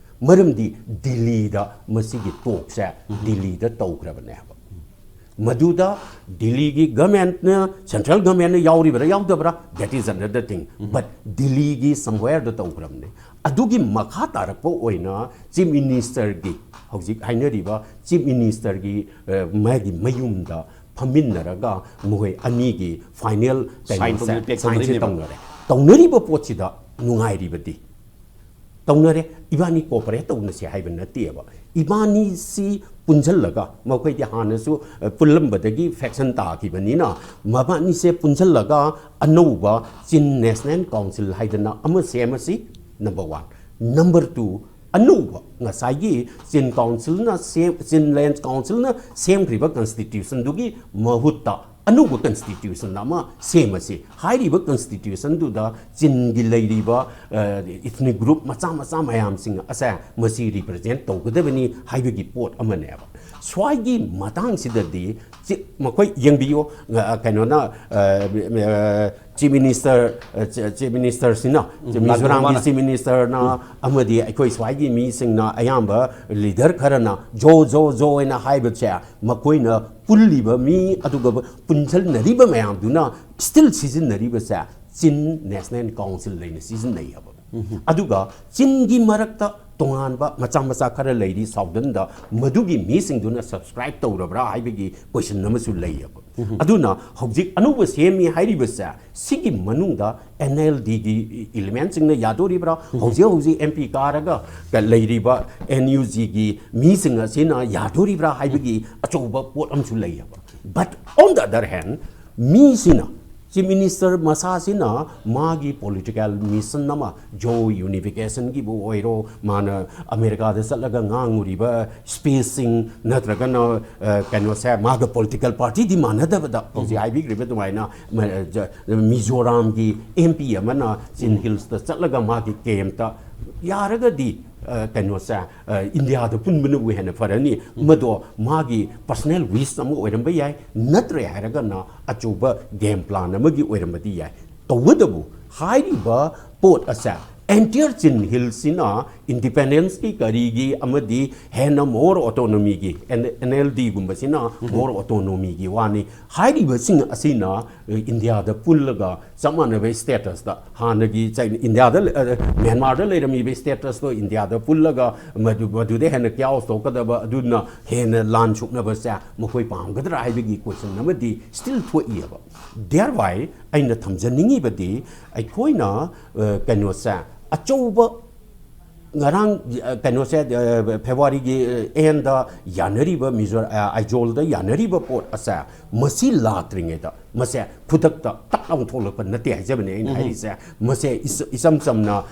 ꯃꯔꯝꯗꯤ ꯗꯤꯜꯂꯤꯗ ꯃꯁꯤꯒꯤ ꯇꯣꯛꯁꯦ ꯎꯝ꯫ ꯗꯤꯜꯂꯤꯗ ꯇꯧꯈ꯭ꯔꯕꯅꯦ ꯍꯥꯏꯕ꯫ ꯃꯗꯨꯗ ꯗꯤꯜꯂꯤꯒꯤ ꯒꯃꯦꯟꯅ, ꯁꯦꯟꯇ꯭ꯔꯦꯜ ꯒꯃꯦꯟꯅ ꯌꯥꯎꯔꯤꯕ꯭ꯔꯥ ꯌꯥꯎꯗꯕ꯭ꯔꯥ, that is another thing. Um. But ꯗꯤꯜꯂꯤꯒꯤ ꯁꯝꯋꯦꯌꯔꯗ ꯇꯧꯈ꯭ꯔꯕꯅꯦ꯫ ꯑꯗꯨꯒꯤ ꯃꯈꯥ ꯇꯥꯔꯛꯄ ꯑꯣꯏꯅ ꯆꯤꯐ ꯃꯤꯅꯤꯁꯇꯔꯒꯤ, ꯍꯧꯖꯤꯛ ꯍꯥꯏꯅꯔꯤꯕ ꯆꯤꯐ ꯃꯤꯅꯤꯁꯇꯔꯒꯤ, ꯑ, ꯃꯥꯒꯤ ꯃꯌꯨꯝꯗ ꯐꯝꯃꯤꯟꯅꯔꯒ ꯃꯈꯣꯏ ꯑꯅꯤꯒꯤ ꯐꯥꯏꯅꯦꯜ ꯁꯥꯏꯟ ꯀꯩꯅꯣꯁꯦ, ꯇꯧꯅ-, ꯄꯦꯛ ꯁꯥꯏꯟꯁꯦ ꯇꯧꯅꯔꯤꯅꯦꯕ꯫ ꯇꯧꯅꯔꯦ꯫ ꯇꯧꯅꯔꯤꯕ ꯄꯣꯠꯁꯤꯗ ꯅꯨꯡꯉꯥꯏꯔꯤꯕꯗꯤ, ꯇꯧꯅꯔꯦ, ꯏꯕꯥꯅꯤ ꯀꯣꯑꯣꯄꯔꯦꯠ ꯇꯧꯅꯁꯦ ꯍꯥꯏꯕ ꯅꯠꯇꯦꯕ꯫ ꯏꯕꯥꯅꯤꯁꯤ ꯄꯨꯟꯁꯤꯜꯂꯒ, ꯃꯈꯣꯏꯗꯤ ꯍꯥꯟꯅꯁꯨ, ꯑ, ꯄꯨꯜꯂꯝꯕꯗꯒꯤ ꯐꯦꯛꯁꯟ ꯇꯥꯈꯤꯕꯅꯤꯅ, ꯃꯕꯥꯅꯤꯁꯦ ꯄꯨꯟꯁꯤꯜꯂꯒ ꯑꯅꯧꯕ ꯆꯤꯟ ꯅꯦꯁꯅꯦꯜ ꯀꯥꯎꯟꯁꯤꯜ ꯍꯥꯏꯗꯅ ꯑꯃ ꯁꯦꯝꯃꯁꯤ, ꯅꯝꯕꯔ ꯋꯥꯟ꯫ ꯅꯝꯕꯔ ꯇꯨ, ꯑꯅꯧꯕ ꯉꯁꯥꯏꯒꯤ ꯆꯤꯟ ꯀꯥꯎꯟꯁꯤꯜꯅ ꯁꯦꯝ-, ꯆꯤꯟ ꯂꯦꯟ ꯀꯥꯎꯟꯁꯤꯜꯅ ꯁꯦꯝꯈ꯭ꯔꯤꯕ ꯀꯟꯁꯇꯤꯇ꯭ꯌꯨꯁꯟꯗꯨꯒꯤ ꯃꯍꯨꯠꯇ ꯑꯅꯧꯕ ꯀꯟꯁꯇꯤꯇ꯭ꯌꯨꯁꯟ ꯑꯃ ꯁꯦꯝꯃꯁꯤ꯫ ꯍꯥꯏꯔꯤꯕ ꯀꯟꯁꯇꯤꯇ꯭ꯌꯨꯁꯟꯗꯨꯗ ꯆꯤꯟꯒꯤ ꯂꯩꯔꯤꯕ ꯏꯊꯅꯤꯛ ꯒ꯭ꯔꯨꯞ ꯃꯆꯥ ꯃꯆꯥ ꯃꯌꯥꯝꯁꯤꯡ ꯑꯁꯦ ꯃꯁꯤ ꯔꯤꯄ꯭ꯔꯖꯦꯟ ꯇꯧꯒꯗꯕꯅꯤ ꯍꯥꯏꯕꯒꯤ ꯄꯣꯠ ꯑꯃꯅꯦꯕ꯫ ꯁ꯭ꯋꯥꯏꯒꯤ ꯃꯇꯥꯡꯁꯤꯗꯗꯤ ꯆꯤ-, ꯃꯈꯣꯏ ꯌꯦꯡꯕꯤꯌꯨ, ꯑ, ꯀꯩꯅꯣꯅ, ꯑ, ꯆꯤꯐ ꯃꯤꯅꯤꯁꯇꯔ, ꯑ, ꯆꯤ-, ꯆꯤꯐ ꯃꯤꯅꯤꯁꯇꯔꯁꯤꯅ, ꯎꯝ, ꯃꯤꯖꯣꯔꯥꯝꯒꯤ ꯂꯥꯟꯊꯣꯛꯄꯅ꯫ ꯆꯤꯐ ꯃꯤꯅꯤꯁꯇꯔꯅ ꯑꯃꯗꯤ ꯑꯩꯈꯣꯏ ꯁ꯭ꯋꯥꯏꯒꯤ ꯃꯤꯁꯤꯡꯅ ꯑꯌꯥꯝꯕ ꯂꯤꯗꯔ ꯈꯔꯅ "ꯖꯣ, ꯖꯣ, ꯖꯣ" ꯍꯥꯏꯅ ꯍꯥꯏꯕꯁꯦ, ꯃꯈꯣꯏꯅ ꯄꯨꯜꯂꯤꯕ ꯃꯤ, ꯑꯗꯨꯒ ꯄꯨꯟꯁꯤꯟꯅꯔꯤꯕ ꯃꯌꯥꯝꯗꯨꯅ ꯁ꯭ꯇꯤꯜ ꯁꯤꯖꯤꯟꯅꯔꯤꯕꯁꯦ ꯆꯤꯟ ꯅꯦꯁꯅꯦꯜ ꯀꯥꯎꯟꯁꯤꯜ ꯂꯩꯅ ꯁꯤꯖꯤꯟꯅꯩ ꯍꯥꯏꯕ꯫ ꯑꯗꯨꯒ ꯆꯤꯟꯒꯤ ꯃꯔꯛꯇ ꯇꯣꯉꯥꯟꯕ ꯃꯆꯥ ꯃꯆꯥ ꯈꯔ ꯂꯩꯔꯤ ꯁꯥꯎꯗꯔꯟꯗ, ꯃꯗꯨꯒꯤ ꯃꯤꯁꯤꯡꯗꯨꯅ ꯁꯕꯁꯀ꯭ꯔꯥꯏꯕ ꯇꯧꯔꯕ꯭ꯔꯥ ꯍꯥꯏꯕꯒꯤ ꯀꯣꯏꯁꯟ ꯑꯃꯁꯨ ꯂꯩꯌꯦꯕ꯫ ꯑꯗꯨꯅ ꯍꯧꯖꯤꯛ ꯑꯅꯧꯕ ꯁꯦꯝꯃꯤ ꯍꯥꯏꯔꯤꯕꯁꯦ, ꯁꯤꯒꯤ ꯃꯅꯨꯡꯗ ꯑꯦꯟ ꯑꯦꯜ ꯗꯤꯒꯤ ꯏꯂꯤꯃꯦꯟꯁꯤꯡꯅ ꯌꯥꯗꯣꯔꯤꯕ꯭ꯔꯥ, ꯍꯧꯖꯤꯛ ꯍꯧꯖꯤꯛ ꯑꯦꯝ ꯄꯤ ꯀꯥꯔꯒ ꯂꯩꯔꯤꯕ ꯑꯦꯟ ꯌꯨ ꯖꯤꯒꯤ ꯃꯤꯁꯤꯡ ꯑꯁꯤꯅ ꯌꯥꯗꯣꯔꯤꯕ꯭ꯔꯥ ꯍꯥꯏꯕꯒꯤ ꯑꯆꯧꯕ ꯄꯣꯠ ꯑꯃꯁꯨ ꯂꯩꯌꯦꯕ꯫ But on the other hand, ꯃꯤꯁꯤꯅ, ꯆꯤꯐ ꯃꯤꯅꯤꯁꯇꯔ ꯃꯁꯥꯁꯤꯅ ꯃꯥꯒꯤ ꯄꯣꯂꯤꯇꯤꯀꯦꯜ ꯃꯤꯁꯟ ꯑꯃ, ꯖꯣ ꯌꯨꯅꯤꯐꯤꯀꯦꯁꯟꯒꯤꯕꯨ ꯑꯣꯏꯔꯣ, ꯃꯥꯅ ꯑꯃꯦꯔꯤꯀꯥꯗ ꯆꯠꯂꯒ ꯉꯥꯡꯉꯨꯔꯤꯕ ꯁ꯭ꯄꯤꯆꯁꯤꯡ, ꯅꯠꯇ꯭ꯔꯒꯅ, ꯑ, ꯀꯩꯅꯣꯁꯦ, ꯃꯥꯒ ꯄꯣꯂꯤꯇꯤꯀꯦꯜ ꯄꯥꯔꯇꯤꯗꯤ ꯃꯥꯟꯅꯗꯕꯗ, ꯍꯧꯖꯤꯛ ꯍꯥꯏꯕꯤꯈ꯭ꯔꯤꯕ ꯑꯗꯨꯃꯥꯏꯅ, ꯃ-, ꯖ-, ꯃꯤꯖꯣꯔꯥꯝꯒꯤ ꯑꯦꯝ ꯄꯤ ꯑꯃꯅ ꯆꯤꯟ ꯍꯤꯜꯁꯇ ꯆꯠꯂꯒ ꯃꯥꯒꯤ ꯀꯦꯝꯞꯇ ꯌꯥꯔꯒꯗꯤ, ꯑ, ꯀꯩꯅꯣꯁꯦ, ꯑ, ꯏꯟꯗꯤꯌꯥꯗ ꯄꯨꯟꯕꯅꯕꯨ ꯍꯦꯟꯅ ꯐꯔꯅꯤ꯫ ꯃꯗꯣ ꯃꯥꯒꯤ ꯄꯔꯁꯅꯦꯜ ꯋꯤꯁ ꯑꯃ ꯑꯣꯏꯔꯝꯕ ꯌꯥꯏ, ꯅꯠꯇ꯭ꯔꯦ ꯍꯥꯏꯔꯒꯅ ꯑꯆꯧꯕ ꯒꯦꯝ ꯄ꯭ꯂꯥꯟ ꯑꯃꯒꯤ ꯑꯣꯏꯔꯝꯕꯗꯤ ꯌꯥꯏ꯫ ꯇꯧꯕꯇꯕꯨ ꯍꯥꯏꯔꯤꯕ ꯄꯣꯠ ꯑꯁꯦ ꯑꯦꯟꯇꯤꯌꯔ ꯆꯤꯟ ꯍꯤꯜꯁꯤꯅ ꯏꯟꯗꯤꯄꯦꯟꯗꯦꯟꯁꯀꯤ ꯀꯔꯤꯒꯤ ꯑꯃꯗꯤ ꯍꯦꯟꯅ ꯃꯣꯔ ꯑꯣꯇꯣꯅꯣꯃꯤꯒꯤ, ꯑꯦꯟ ꯑꯦꯜ ꯗꯤꯒꯨꯝꯕꯁꯤꯅ ꯃꯣꯔ ꯑꯣꯇꯣꯅꯣꯃꯤꯒꯤ ꯋꯥꯅꯤ꯫ ꯍꯥꯏꯔꯤꯕꯁꯤꯡ ꯑꯁꯤꯅ ꯏꯟꯗꯤꯌꯥꯗ ꯄꯨꯜꯂꯒ ꯆꯞ ꯃꯥꯟꯅꯕ ꯁ꯭ꯇꯦꯇꯁꯇ, ꯍꯥꯟꯅꯒꯤ ꯆꯩ-, ꯏꯟꯗꯤꯌꯥꯗ ꯂꯩ-, ꯑ, ꯃ꯭ꯌꯥꯟꯃꯥꯔꯗ ꯂꯩꯔꯝꯃꯤꯕ ꯁ꯭ꯇꯦꯇꯁꯇꯣ ꯏꯟꯗꯤꯌꯥꯗ ꯄꯨꯜꯂꯒ ꯃꯗꯨ-, ꯃꯗꯨꯗ ꯍꯦꯟꯅ ꯀ꯭ꯌꯥꯎꯁ ꯇꯧꯒꯗꯕ, ꯑꯗꯨꯅ ꯍꯦꯟꯅ ꯂꯥꯟ ꯁꯣꯛꯅꯕꯁꯦ ꯃꯈꯣꯏ ꯄꯥꯝꯒꯗ꯭ꯔꯥ ꯍꯥꯏꯕꯒꯤ ꯀꯣꯏꯁꯟ ꯑꯃꯗꯤ ꯁ꯭ꯇꯤꯜ ꯊꯣꯛꯏꯑꯕ꯫ Thereby ꯑꯩꯅ ꯊꯝꯖꯅꯤꯡꯉꯤꯕꯗꯤ, ꯑꯩꯈꯣꯏꯅ, ꯑ, ꯀꯩꯅꯣꯁꯦ, ꯑꯆꯧꯕ ꯉꯔꯥꯡ, ꯑ, ꯀꯩꯅꯣꯁꯦ, ꯑ, ꯐꯦꯕ꯭ꯔꯨꯋꯥꯔꯤꯒꯤ, ꯑ, ꯑꯦꯟꯗ ꯌꯥꯅꯔꯤꯕ ꯃꯤꯖꯣ-, ꯑ, ꯑꯥꯏꯖꯣꯜꯗ ꯌꯥꯅꯔꯤꯕ ꯄꯣꯠ ꯑꯁꯦ, ꯃꯁꯤ ꯂꯥꯛꯇ꯭ꯔꯤꯉꯩꯗ ꯃꯁꯦ ꯈꯨꯗꯛꯇ ꯇꯛ ꯂꯥꯎꯅ ꯊꯣꯛꯂꯛꯄ ꯅꯠꯇꯦ ꯍꯥꯏꯖꯕꯅꯦ ꯑꯩꯅ ꯍꯥꯏꯔꯤꯁꯦ꯫ ꯃꯁꯦ ꯏꯆꯝ ꯆꯝꯅ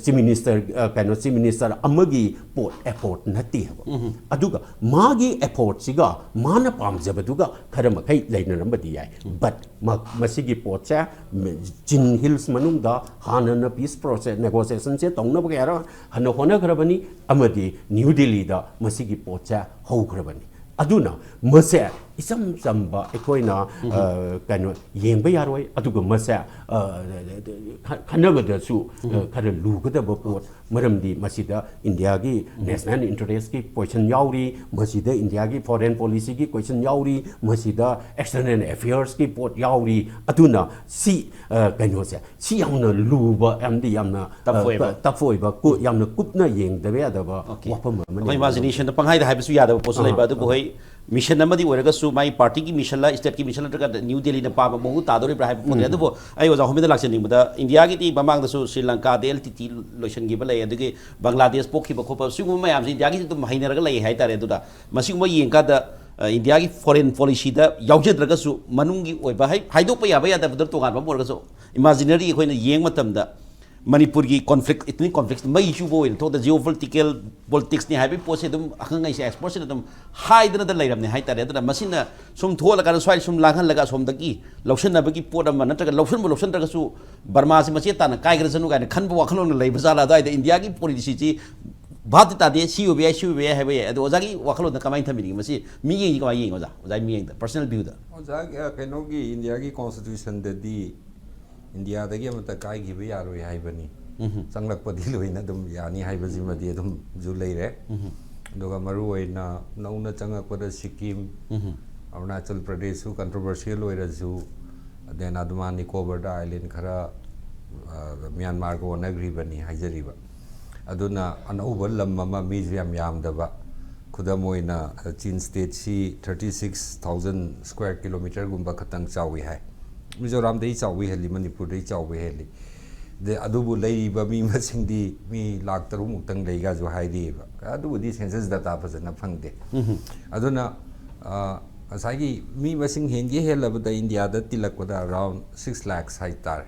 ꯆꯤꯐ ꯃꯤꯅꯤꯁꯇꯔ, ꯀꯩꯅꯣ, ꯆꯤꯐ ꯃꯤꯅꯤꯁꯇꯔ ꯑꯃꯒꯤ ꯄꯣꯠ, ꯑꯦꯐꯣꯔꯠ ꯅꯠꯇꯦ ꯍꯥꯏꯕ꯫ ꯑꯗꯨꯒ ꯃꯥꯒꯤ ꯑꯦꯐꯣꯔꯠꯁꯤꯒ ꯃꯥꯅ ꯄꯥꯝꯖꯕꯗꯨꯒ ꯈꯔ ꯃꯈꯩ ꯂꯩꯅꯔꯝꯕꯗꯤ ꯌꯥꯏ꯫ ꯕꯠ ꯃꯁꯤꯒꯤ ꯄꯣꯠꯁꯦ ꯆꯤꯟ ꯍꯤꯜꯁ ꯃꯅꯨꯡꯗ ꯍꯥꯟꯅꯅ ꯄꯤꯁ ꯄ꯭ꯔꯣꯁꯦꯁ, ꯅꯦꯒꯣꯁꯤꯌꯦꯁꯟꯁꯦ ꯇꯧꯅꯕ ꯀꯌꯥꯔ ꯍꯟꯅ ꯍꯣꯠꯅꯈ꯭ꯔꯕꯅꯤ, ꯑꯃꯗꯤ ꯅ꯭ꯌꯨ ꯗꯤꯜꯂꯤꯗ ꯃꯁꯤꯒꯤ ꯄꯣꯠꯁꯦ ꯍꯧꯈ꯭ꯔꯕꯅꯤ꯫ ꯑꯗꯨꯅ ꯃꯁꯦ ꯏꯆꯝ ꯆꯝꯕ ꯑꯩꯈꯣꯏꯅ, ꯑ, ꯀꯩꯅꯣ, ꯌꯦꯡꯕ ꯌꯥꯔꯣꯏ꯫ ꯑꯗꯨꯒ ꯃꯁꯦ, ꯑ, ꯈ-, ꯈꯟꯅꯕꯗꯁꯨ, ꯑ, ꯈꯔ ꯂꯨꯒꯗꯕ ꯄꯣꯠ, ꯃꯔꯝꯗꯤ ꯃꯁꯤꯗ ꯏꯟꯗꯤꯌꯥꯒꯤ ꯅꯦꯁꯅꯦꯜ ꯏꯟꯇꯔꯦꯁꯀꯤ ꯀꯣꯏꯁꯟ ꯌꯥꯎꯔꯤ, ꯃꯁꯤꯗ ꯏꯟꯗꯤꯌꯥꯒꯤ ꯐꯣꯔꯦꯟ ꯄꯣꯂꯤꯁꯤꯒꯤ ꯀꯣꯏꯁꯟ ꯌꯥꯎꯔꯤ, ꯃꯁꯤꯗ ꯑꯦꯛꯁꯇꯔꯅꯦꯜ ꯑꯦꯐꯤꯌꯔꯁꯀꯤ ꯄꯣꯠ ꯌꯥꯎꯔꯤ꯫ ꯑꯗꯨꯅ ꯁꯤ, ꯑ, ꯀꯩꯅꯣꯁꯦ, ꯁꯤ ꯌꯥꯝꯅ ꯂꯨꯕ ꯑꯃꯗꯤ ꯌꯥꯝꯅ, ꯇꯐ ꯑ, ꯑꯣꯏꯕ꯫ ꯇꯐ ꯑꯣꯏꯕ, ꯀꯨ-, ꯌꯥꯝꯅ ꯀꯨꯞꯅ ꯌꯦꯡꯗꯕ ꯌꯥꯗꯕ Okay. ꯋꯥꯐꯝ ꯑꯃꯅꯤ꯫ ꯑꯩꯈꯣꯏ ꯏꯃꯥꯖꯤꯅꯦꯁꯟꯗ ꯄꯪꯍꯥꯏꯗ ꯍꯥꯏꯕꯁꯨ ꯌꯥꯗꯕ ꯄꯣꯠꯁꯨ ꯑꯥ, ꯂꯩꯕ, ꯑꯗꯨꯕꯨ ꯑꯥ꯫ ꯍꯣꯏ, ꯃꯤꯁꯟ ꯑꯃꯗꯤ ꯑꯣꯏꯔꯒꯁꯨ, ꯃꯥꯒꯤ ꯄꯥꯔꯇꯤꯒꯤ ꯃꯤꯁꯟꯂ, ꯁ꯭ꯇꯦꯠꯀꯤ ꯃꯤꯁꯟ ꯅꯠꯇ꯭ꯔꯒ ꯅ꯭ꯌꯨ ꯗꯦꯜꯂꯤꯅ ꯄꯥꯝꯕ ꯃꯑꯣꯡꯗ ꯇꯥꯗꯧꯔꯤꯕ꯭ꯔꯥ ꯍꯥꯏꯕ ꯄꯣꯠꯇꯨꯅꯤ꯫ ꯎꯝ꯫ ꯑꯗꯨꯕꯨ ꯑꯩ ꯑꯣꯖꯥ ꯍꯣꯝꯗ ꯂꯥꯛꯆꯅꯤꯡꯕꯗ, ꯏꯟꯗꯤꯌꯥꯒꯤꯗꯤ ꯃꯃꯥꯡꯗꯁꯨ ꯁ꯭ꯔꯤ ꯂꯪꯀꯥꯗ ꯑꯦꯜ ꯇꯤ ꯇꯤ ꯂꯣꯏꯁꯤꯟꯈꯤꯕ ꯂꯩ, ꯑꯗꯒꯤ ꯕꯪꯒ꯭ꯂꯥꯗꯦꯁ ꯄꯣꯛꯈꯤꯕ ꯈꯣꯠꯄ, ꯁꯤꯒꯨꯝꯕ ꯃꯌꯥꯝꯁꯦ ꯏꯟꯗꯤꯌꯥꯒꯤꯁꯨ ꯑꯗꯨꯝ ꯍꯩꯅꯔꯒ ꯂꯩ ꯍꯥꯏꯇꯥꯔꯦ꯫ ꯑꯗꯨꯗ ꯃꯁꯤꯒꯨꯝꯕ ꯌꯦꯡꯀꯥꯟꯗ, ꯑ, ꯏꯟꯗꯤꯌꯥꯒꯤ ꯐꯣꯔꯦꯟ ꯄꯣꯂꯤꯁꯤꯗ ꯌꯥꯎꯖꯗ꯭ꯔꯒꯁꯨ, ꯃꯅꯨꯡꯒꯤ ꯑꯣꯏꯕ ꯍꯥꯏ-, ꯍꯥꯏꯗꯣꯛꯄ ꯌꯥꯕ ꯌꯥꯗꯕꯗ ꯇꯣꯉꯥꯟꯕ ꯑꯃ ꯑꯣꯏꯔꯒꯁꯨ, ꯏꯃꯥꯖꯤꯅꯔꯤ ꯑꯩꯈꯣꯏꯅ ꯌꯦꯡꯕ ꯃꯇꯝꯗ, ꯃꯅꯤꯄꯨꯔꯒꯤ ꯀꯣꯟꯐ꯭ꯂꯤꯛ, ꯏꯊꯅꯤꯛ ꯀꯣꯟꯐ꯭ꯂꯤꯛꯁ ꯃꯩ ꯆꯨꯕ ꯑꯣꯏꯅ ꯊꯣꯛꯇ, ꯖꯤꯑꯣ ꯄꯣꯂꯤꯇꯤꯀꯦꯜ ꯄꯣꯂꯤꯇꯤꯛꯁꯅꯤ ꯍꯥꯏꯕꯒꯤ ꯄꯣꯠꯁꯦ ꯑꯗꯨꯝ ꯑꯈꯪ ꯑꯍꯩꯁꯦ, ꯑꯦꯛꯁꯄꯔꯠꯁꯤꯅ ꯑꯗꯨꯝ ꯍꯥꯏꯗꯅꯗ ꯂꯩꯔꯕꯅꯦ ꯍꯥꯏꯇꯥꯔꯦ꯫ ꯑꯗꯨꯅ ꯃꯁꯤꯅ ꯁꯨꯝ ꯊꯣꯛꯍꯜꯂꯀꯥꯟꯗ ꯁ꯭ꯋꯥꯏ ꯁꯨꯝ ꯂꯥꯡꯍꯜꯂꯒ ꯑꯁꯣꯝꯗꯒꯤ ꯂꯧꯁꯤꯟꯅꯕꯒꯤ ꯄꯣꯠ ꯑꯃ, ꯅꯠꯇ꯭ꯔꯒ ꯂꯧꯁꯤꯟꯕ ꯂꯧꯁꯤꯟꯗ꯭ꯔꯒꯁꯨ ꯕꯔꯃꯥꯁꯤ ꯃꯆꯦꯠ ꯇꯥꯅ ꯀꯥꯏꯈ꯭ꯔꯁꯅꯨ ꯀꯥꯏꯅ ꯈꯟꯕ ꯋꯥꯈꯜꯂꯣꯟꯒ ꯂꯩꯕ ꯖꯥꯠꯂ? ꯑꯗꯨꯋꯥꯏꯗ ꯏꯟꯗꯤꯌꯥꯒꯤ ꯄꯣꯂꯤꯁꯤꯁꯤ ꯚꯥꯞꯇꯤ ꯇꯥꯗꯦ, ꯁꯤ ꯑꯣꯏꯕ ꯌꯥꯏ, ꯁꯤ ꯑꯣꯏꯕ ꯌꯥꯏ ꯍꯥꯏꯕ ꯌꯥꯏ꯫ ꯑꯗꯣ ꯑꯣꯖꯥꯒꯤ ꯋꯥꯈꯜꯂꯣꯟꯗ ꯀꯃꯥꯏꯅ ꯊꯝꯕꯤꯅꯤꯡꯉꯤ? ꯃꯁꯤ ꯃꯤꯠꯌꯦꯡꯁꯤ ꯀꯃꯥꯏꯅ ꯌꯦꯡꯉꯤ, ꯑꯣꯖꯥ? ꯑꯣꯖꯥꯒꯤ ꯃꯤꯠꯌꯦꯡꯗ, ꯄꯔꯁꯅꯦꯜ ꯚ꯭ꯌꯨꯗ꯫ ꯑꯣꯖꯥ, ꯑ, ꯀꯩꯅꯣꯒꯤ ꯏꯟꯗꯤꯌꯥꯒꯤ ꯀꯣꯟꯁꯇꯤꯇ꯭ꯌꯨꯁꯟꯗꯗꯤ ꯏꯟꯗꯤꯌꯥꯗꯒꯤ ꯑꯃꯠꯇ ꯀꯥꯏꯈꯤꯕ ꯌꯥꯔꯣꯏ ꯍꯥꯏꯕꯅꯤ꯫ ꯎꯝꯍꯨꯝ꯫ ꯆꯪꯂꯛꯄꯗꯤ ꯂꯣꯏꯅ ꯑꯗꯨꯝ ꯌꯥꯅꯤ ꯍꯥꯏꯕꯁꯤꯃꯗꯤ ꯑꯗꯨꯝꯁꯨ ꯂꯩꯔꯦ꯫ ꯎꯝꯍꯨꯝ꯫ ꯑꯗꯨꯒ ꯃꯔꯨꯑꯣꯏꯅ ꯅꯧꯅ ꯆꯪꯂꯛꯄꯗ ꯁꯤꯛꯀꯤꯝ, ꯎꯝꯍꯨꯝ꯫ ꯑꯔꯨꯅꯥꯆꯜ ꯄ꯭ꯔꯗꯦꯁꯁꯨ ꯀꯟꯇ꯭ꯔꯣꯚꯔꯁꯤꯌꯦꯜ ꯑꯣꯏꯔꯁꯨ, then ꯑꯗꯨꯃꯥꯟ ꯅꯤꯀꯣꯕꯔꯗ ꯑꯥꯏꯂꯦꯟ ꯈꯔ, ꯑ, ꯃ꯭ꯌꯥꯟꯃꯥꯔꯒ ꯑꯣꯟꯅꯈ꯭ꯔꯤꯕꯅꯤ ꯍꯥꯏꯖꯔꯤꯕ꯫ ꯑꯗꯨꯅ ꯑꯅꯧꯕ ꯂꯝ ꯑꯃ, ꯃꯤꯁꯨ ꯌꯥꯝ ꯌꯥꯝꯗꯕ, ꯈꯨꯗꯝ ꯑꯣꯏꯅ, ꯆꯤꯟ ꯁ꯭ꯇꯦꯠꯁꯤ thirty six thousand square kilometerꯒꯨꯝꯕ ꯈꯛꯇꯪ ꯆꯥꯎꯏ ꯍꯥꯏ꯫ ꯃꯤꯖꯣꯔꯥꯝꯗꯩ ꯆꯥꯎꯕ ꯍꯦꯜꯂꯤ, ꯃꯅꯤꯄꯨꯔꯗꯩ ꯆꯥꯎꯕ ꯍꯦꯜꯂꯤ꯫ ꯑꯗ-, ꯑꯗꯨꯕꯨ ꯂꯩꯔꯤꯕ ꯃꯤ ꯃꯁꯤꯡꯗꯤ ꯃꯤ ꯂꯥꯈ ꯇꯔꯨꯛ ꯃꯨꯛꯇꯪ ꯂꯩꯒꯁꯨ ꯍꯥꯏꯔꯤꯑꯕ꯫ ꯑꯗꯨꯕꯨꯗꯤ ꯁꯦꯟꯁꯁ ꯗꯇꯥ ꯐꯖꯅ ꯐꯪꯗꯦ꯫ ꯎꯝꯍꯨꯝ꯫ ꯑꯗꯨꯅ, ꯑ, ꯉꯁꯥꯏꯒꯤ ꯃꯤ ꯃꯁꯤꯡ ꯍꯦꯟꯒꯦ ꯍꯦꯜꯂꯕꯗ ꯏꯟꯗꯤꯌꯥꯗ ꯇꯤꯜꯂꯛꯄꯗ around six lakhs ꯍꯥꯏꯇꯥꯔꯦ꯫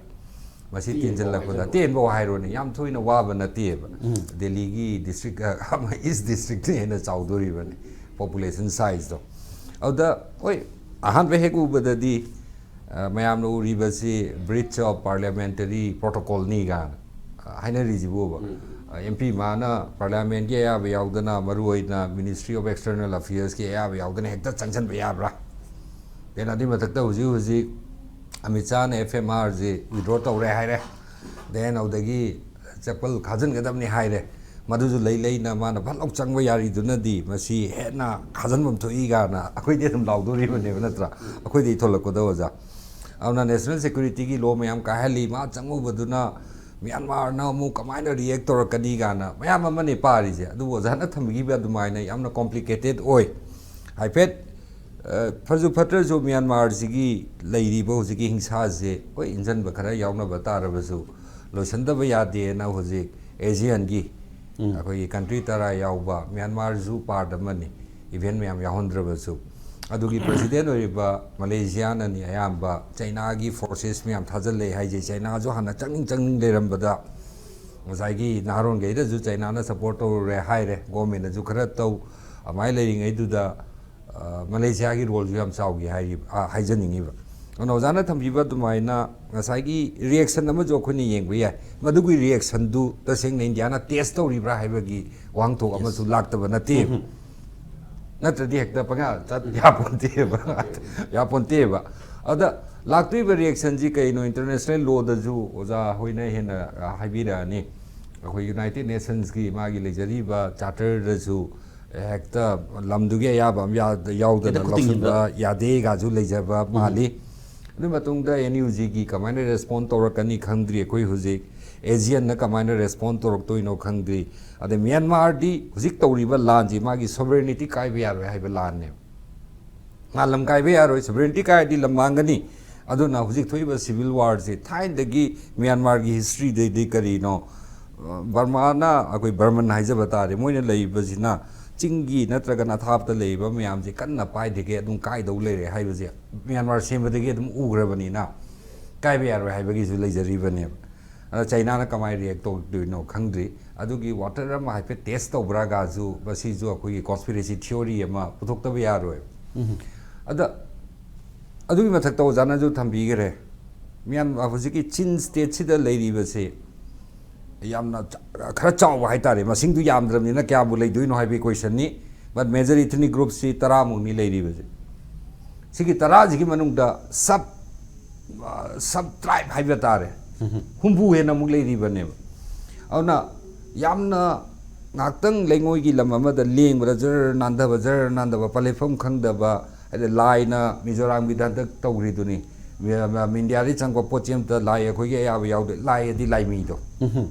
ꯃꯁꯤ ꯇꯦꯟꯕ ꯇꯤꯟꯁꯤꯜꯂꯛꯄꯗ ꯍꯥꯏꯖꯕ꯫ ꯇꯦꯟꯕ ꯍꯥꯏꯔꯣꯅꯦ, ꯌꯥꯝ ꯊꯣꯏꯅ ꯋꯥꯕ ꯅꯠꯇꯦꯕ꯫ ꯎꯝ꯫ ꯗꯦꯜꯂꯤꯒꯤ district, ꯑ, East districtꯅ ꯍꯦꯟꯅ ꯆꯥꯎꯗꯣꯔꯤꯕꯅꯤ, population sizeꯗꯣ꯫ ꯑꯗꯨꯗ ꯍꯣꯏ, ꯑꯍꯥꯟꯕ ꯍꯦꯛ ꯎꯕꯗꯗꯤ, ꯑ, ꯃꯌꯥꯝꯅ ꯎꯔꯤꯕꯁꯤ breach of parliamentary protocolꯅꯤ ꯀꯥꯏꯅ, ꯑ, ꯍꯥꯏꯅꯔꯤꯁꯤꯕꯨꯕ꯫ ꯎꯝ꯫ ꯑ, MP ꯃꯥꯅ parliamentꯀꯤ ꯑꯌꯥꯕ ꯌꯥꯎꯗꯅ, ꯃꯔꯨꯑꯣꯏꯅ Ministry of External Affairsꯀꯤ ꯑꯌꯥꯕ ꯌꯥꯎꯗꯅ ꯍꯦꯛꯇ ꯆꯪꯁꯤꯟꯕ ꯌꯥꯕ꯭ꯔꯥ? Then ꯑꯗꯨꯏ ꯃꯊꯛꯇ ꯍꯧꯖꯤꯛ ꯍꯧꯖꯤꯛ ꯑꯃꯤꯠ ꯁꯥꯍꯅ FMRꯁꯤ withdraw ꯇꯧꯔꯦ ꯍꯥꯏꯔꯦ꯫ Then ꯑꯗꯨꯗꯒꯤ ꯆꯦꯄꯜ ꯈꯥꯖꯤꯟꯒꯗꯕꯅꯤ ꯍꯥꯏꯔꯦ꯫ ꯃꯗꯨꯁꯨ ꯂꯩ ꯂꯩꯅ ꯃꯥꯅ ꯐꯠ ꯂꯥꯎ ꯆꯪꯕ ꯌꯥꯔꯤꯗꯨꯅꯗꯤ ꯃꯁꯤ ꯍꯦꯟꯅ ꯈꯥꯖꯤꯟꯐꯝ ꯊꯣꯛꯏ ꯀꯥꯏꯅ ꯑꯩꯈꯣꯏꯗꯤ ꯑꯗꯨꯝ ꯂꯥꯎꯗꯣꯔꯤꯕꯅꯦꯕ, ꯅꯠꯇ꯭ꯔꯥ? ꯑꯩꯈꯣꯏꯗꯒꯤ ꯊꯣꯛꯂꯛꯄꯗ, ꯑꯣꯖꯥ꯫ ꯑꯗꯨꯅ national securityꯒꯤ law ꯃꯌꯥꯝ ꯀꯥꯏꯍꯜꯂꯤ, ꯃꯥ ꯆꯪꯉꯨꯕꯗꯨꯅ ꯃ꯭ꯌꯥꯟꯃꯥꯔꯅ ꯑꯃꯨꯛ ꯀꯃꯥꯏꯅ react ꯇꯧꯔꯛꯀꯅꯤ ꯀꯥꯏꯅ ꯃꯌꯥꯝ ꯑꯃꯅꯦ ꯄꯥꯔꯤꯁꯦ꯫ ꯑꯗꯨꯕꯨ ꯑꯣꯖꯥꯅ ꯊꯝꯕꯤꯈꯤꯕ ꯑꯗꯨꯃꯥꯏꯅ ꯌꯥꯝꯅ complicated ꯑꯣꯏ꯫ ꯍꯥꯏꯐꯦꯠ, ꯑ, ꯐꯁꯨ ꯐꯠꯇ꯭ꯔꯁꯨ ꯃ꯭ꯌꯥꯟꯃꯥꯔꯁꯤꯒꯤ ꯂꯩꯔꯤꯕ ꯍꯧꯖꯤꯛꯀꯤ ꯍꯤꯡꯁꯥꯁꯦ, ꯍꯣꯏ, ꯏꯟꯖꯟꯕ ꯈꯔ ꯌꯥꯎꯅꯕ ꯇꯥꯔꯕꯁꯨ ꯂꯣꯏꯁꯤꯟꯗꯕ ꯌꯥꯗꯦꯅ ꯍꯧꯖꯤꯛ ASEANꯒꯤ, ꯎꯝ꯫ ꯑꯩꯈꯣꯏꯒꯤ country ꯇꯔꯥ ꯌꯥꯎꯕ, ꯃ꯭ꯌꯥꯟꯃꯥꯔꯁꯨ part ꯑꯃꯅꯤ, event ꯃꯌꯥꯝ ꯌꯥꯎꯍꯟꯗ꯭ꯔꯕꯁꯨ꯫ ꯑꯗꯨꯒꯤ president ꯑꯣꯏꯔꯤꯕ ꯃꯂꯦꯁꯤꯌꯥꯅꯅꯤ ꯑꯌꯥꯝꯕ ꯆꯩꯅꯥꯒꯤ forces ꯃꯌꯥꯝ ꯊꯥꯖꯤꯜꯂꯦ ꯍꯥꯏꯁꯦ꯫ ꯆꯩꯅꯥꯁꯨ ꯍꯥꯟꯅ ꯆꯪꯅꯤꯡ ꯆꯪꯅꯤꯡ ꯂꯩꯔꯝꯕꯗ ꯉꯁꯥꯏꯒꯤ ꯅꯍꯥꯔꯣꯟꯈꯩꯗꯁꯨ ꯆꯩꯅꯥꯅ support ꯇꯧꯔꯨꯔꯦ ꯍꯥꯏꯔꯦ, governmentꯅꯁꯨ ꯈꯔ ꯇꯧ꯫ ꯑꯗꯨꯃꯥꯏꯅ ꯂꯩꯔꯤꯉꯩꯗꯨꯗ, ꯑ, ꯃꯂꯦꯁꯤꯌꯥꯒꯤ roleꯁꯨ ꯌꯥꯝ ꯆꯥꯎꯈꯤ ꯍꯥꯏꯔꯤꯕ, ꯑ, ꯍꯥꯏꯖꯅꯤꯡꯉꯤꯕ꯫ ꯑꯗꯨꯅ ꯑꯣꯖꯥꯅ ꯊꯝꯕꯤꯕ ꯑꯗꯨꯃꯥꯏꯅ ꯉꯁꯥꯏꯒꯤ reaction ꯑꯃꯁꯨ ꯑꯩꯈꯣꯏꯅ ꯌꯦꯡꯕ ꯌꯥꯏ꯫ ꯃꯗꯨꯒꯤ reactionꯗꯨ ꯇꯁꯦꯡꯅ ꯏꯟꯗꯤꯌꯥꯅ test ꯇꯧꯔꯤꯕ꯭ꯔꯥ ꯍꯥꯏꯕꯒꯤ ꯋꯥꯍꯟꯊꯣꯛ ꯑꯃꯁꯨ ꯂꯥꯛꯇꯕ ꯅꯠꯇꯦ꯫ ꯎꯝ꯫ ꯅꯠꯇ꯭ꯔꯗꯤ ꯍꯦꯛꯇ ꯄꯪꯌꯥ ꯆꯠ ꯌꯥꯄꯣꯟꯇꯦꯕ꯫ ꯌꯥꯄꯣꯟꯇꯦꯕ꯫ ꯑꯗ ꯂꯥꯛꯇꯣꯏꯕ reactionꯁꯤ ꯀꯩꯅꯣ? International lawꯗꯁꯨ ꯑꯣꯖꯥ ꯍꯣꯏꯅ ꯍꯦꯟꯅ, ꯑ, ꯍꯥꯏꯕꯤꯔꯛꯑꯅꯤ꯫ ꯑꯩꯈꯣꯏ United Nationsꯀꯤ ꯃꯥꯒꯤ ꯂꯩꯖꯔꯤꯕ charterꯗꯁꯨ ꯍꯦꯛꯇ ꯂꯝꯗꯨꯒꯤ ꯑꯌꯥꯕ ꯑꯃ ꯌꯥ-, ꯌꯥꯎꯗꯅ ꯍꯦꯛꯇ ꯈꯨꯠ ꯊꯤꯡꯖꯤꯟꯕ꯫ ꯂꯧꯁꯤꯟꯕ ꯌꯥꯗꯦꯒꯁꯨ ꯂꯩꯖꯕ ꯎꯝ꯫ ꯃꯥꯜꯂꯤ꯫ ꯑꯗꯨ ꯃꯇꯨꯡꯗ NUGꯒꯤ ꯀꯃꯥꯏꯅ respond ꯇꯧꯔꯛꯀꯅꯤ ꯈꯪꯗ꯭ꯔꯤ꯫ ꯑꯩꯈꯣꯏ ꯍꯧꯖꯤꯛ ASEANꯅ ꯀꯃꯥꯏꯅ respond ꯇꯧꯔꯛꯇꯣꯏꯅꯣ ꯈꯪꯗ꯭ꯔꯤ꯫ ꯑꯗꯩ ꯃ꯭ꯌꯥꯟꯃꯥꯔꯗꯤ ꯍꯧꯖꯤꯛ ꯇꯧꯔꯤꯕ ꯂꯥꯟꯁꯤ ꯃꯥꯒꯤ sovereignty ꯀꯥꯏꯕ ꯌꯥꯔꯣꯏ ꯍꯥꯏꯕ ꯂꯥꯟꯅꯦꯕ꯫ ꯃꯥ ꯂꯝ ꯀꯥꯏꯕ ꯌꯥꯔꯣꯏ, sovereignty ꯀꯥꯏꯔꯗꯤ ꯂꯝ ꯃꯥꯡꯒꯅꯤ꯫ ꯑꯗꯨꯅ ꯍꯧꯖꯤꯛ ꯊꯣꯛꯏꯕ civil warꯁꯦ ꯊꯥꯏꯅꯗꯒꯤ ꯃ꯭ꯌꯥꯟꯃꯥꯔꯒꯤ historyꯗꯩꯗꯤ ꯀꯔꯤꯅꯣ, ꯑ, ꯕꯔꯃꯥꯅ, ꯑꯩꯈꯣꯏ ꯕꯔꯃꯟ ꯍꯥꯏꯖꯕ ꯇꯥꯔꯦ, ꯃꯣꯏꯅ ꯂꯩꯔꯤꯕꯁꯤꯅ ꯆꯤꯡꯒꯤ ꯅꯠꯇ꯭ꯔꯒꯅ ꯑꯊꯥꯞꯇ ꯂꯩꯔꯤꯕ ꯃꯌꯥꯝꯁꯦ ꯀꯟꯅ ꯄꯥꯏꯗ꯭ꯔꯤꯉꯩ ꯑꯗꯨꯝ ꯀꯥꯏꯗꯧ ꯂꯩꯔꯦ ꯍꯥꯏꯕꯁꯦ ꯃ꯭ꯌꯥꯟꯃꯥꯔ ꯁꯦꯝꯕꯗꯒꯤ ꯑꯗꯨꯝ ꯎꯈ꯭ꯔꯕꯅꯤꯅ ꯀꯥꯏꯕ ꯌꯥꯔꯣꯏ ꯍꯥꯏꯕꯒꯤꯁꯨ ꯂꯩꯖꯔꯤꯕꯅꯦꯕ꯫ ꯑꯗ ꯆꯩꯅꯥꯅ ꯀꯃꯥꯏꯅ ꯔꯤꯌꯦꯛ ꯇꯧꯗꯣꯏꯅꯣ ꯈꯪꯗ꯭ꯔꯤ꯫ ꯑꯗꯨꯒꯤ ꯋꯥꯇꯔ ꯑꯃ ꯍꯥꯏꯐꯦꯠ ꯇꯦꯁ ꯇꯧꯕ꯭ꯔꯥꯒꯁꯨ ꯃꯁꯤꯁꯨ ꯑꯩꯈꯣꯏꯒꯤ ꯀꯣꯟꯁꯄꯤꯔꯦꯁꯤ ꯊꯤꯑꯣꯔꯤ ꯑꯃ ꯄꯨꯊꯣꯛꯇꯕ ꯌꯥꯔꯣꯏ꯫ ꯑꯗ ꯑꯗꯨꯒꯤ ꯃꯊꯛꯇ ꯑꯣꯖꯥꯅꯁꯨ ꯊꯝꯕꯤꯈ꯭ꯔꯦ, ꯃꯤꯌꯥꯝ ꯍꯧꯖꯤꯛꯀꯤ ꯆꯤꯟ ꯁ꯭ꯇꯦꯠꯁꯤꯗ ꯂꯩꯔꯤꯕꯁꯦ ꯌꯥꯝꯅ ꯆ-, ꯈꯔ ꯆꯥꯎꯕ ꯍꯥꯏꯇꯥꯔꯦ, ꯃꯁꯤꯡꯗꯨ ꯌꯥꯝꯗ꯭ꯔꯕꯅꯤꯅ ꯀꯌꯥꯕꯨ ꯂꯩꯗꯣꯏꯅꯣ ꯍꯥꯏꯕꯒꯤ ꯀꯣꯏꯁꯟꯅꯤ꯫ But major ethnic groupꯁꯤ ꯇꯔꯥꯃꯨꯛꯅꯤ ꯂꯩꯔꯤꯕꯁꯦ꯫ ꯁꯤꯒꯤ ꯇꯔꯥꯁꯤꯒꯤ ꯃꯅꯨꯡꯗ ꯁꯕ, ꯁꯕ ꯇ꯭ꯔꯥꯏꯕ ꯍꯥꯏꯕ ꯇꯥꯔꯦ, ꯍꯨꯝꯐꯨ ꯍꯦꯟꯅ ꯑꯃꯨꯛ ꯂꯩꯔꯤꯕꯅꯦꯕ꯫ ꯑꯗꯨꯅ ꯌꯥꯝꯅ ꯉꯥꯏꯍꯥꯛꯇꯪ ꯂꯩꯉꯣꯏꯒꯤ ꯂꯝ ꯑꯃꯗ ꯂꯦꯡꯕꯗ ꯖꯔ ꯅꯥꯟꯊꯕ, ꯖꯔ ꯅꯥꯟꯊꯕ, ꯄꯟꯂꯩꯐꯝ ꯈꯪꯗꯕ, ꯍꯥꯏꯗꯤ ꯂꯥꯏꯅ ꯃꯤꯖꯣꯔꯥꯝꯒꯤꯗ ꯍꯟꯗꯛ ꯇꯧꯈ꯭ꯔꯤꯗꯨꯅꯤ꯫ ꯃꯤ-, ꯃ-, ꯃꯤꯗꯤꯌꯥꯗꯒꯤ ꯆꯪꯕ ꯄꯣꯠ ꯆꯦ ꯑꯝꯇ ꯂꯥꯏ ꯑꯩꯈꯣꯏꯒꯤ ꯑꯌꯥꯕ ꯌꯥꯎꯗꯦ, ꯂꯥꯏ ꯑꯗꯤ ꯂꯥꯏꯃꯤꯗꯣ꯫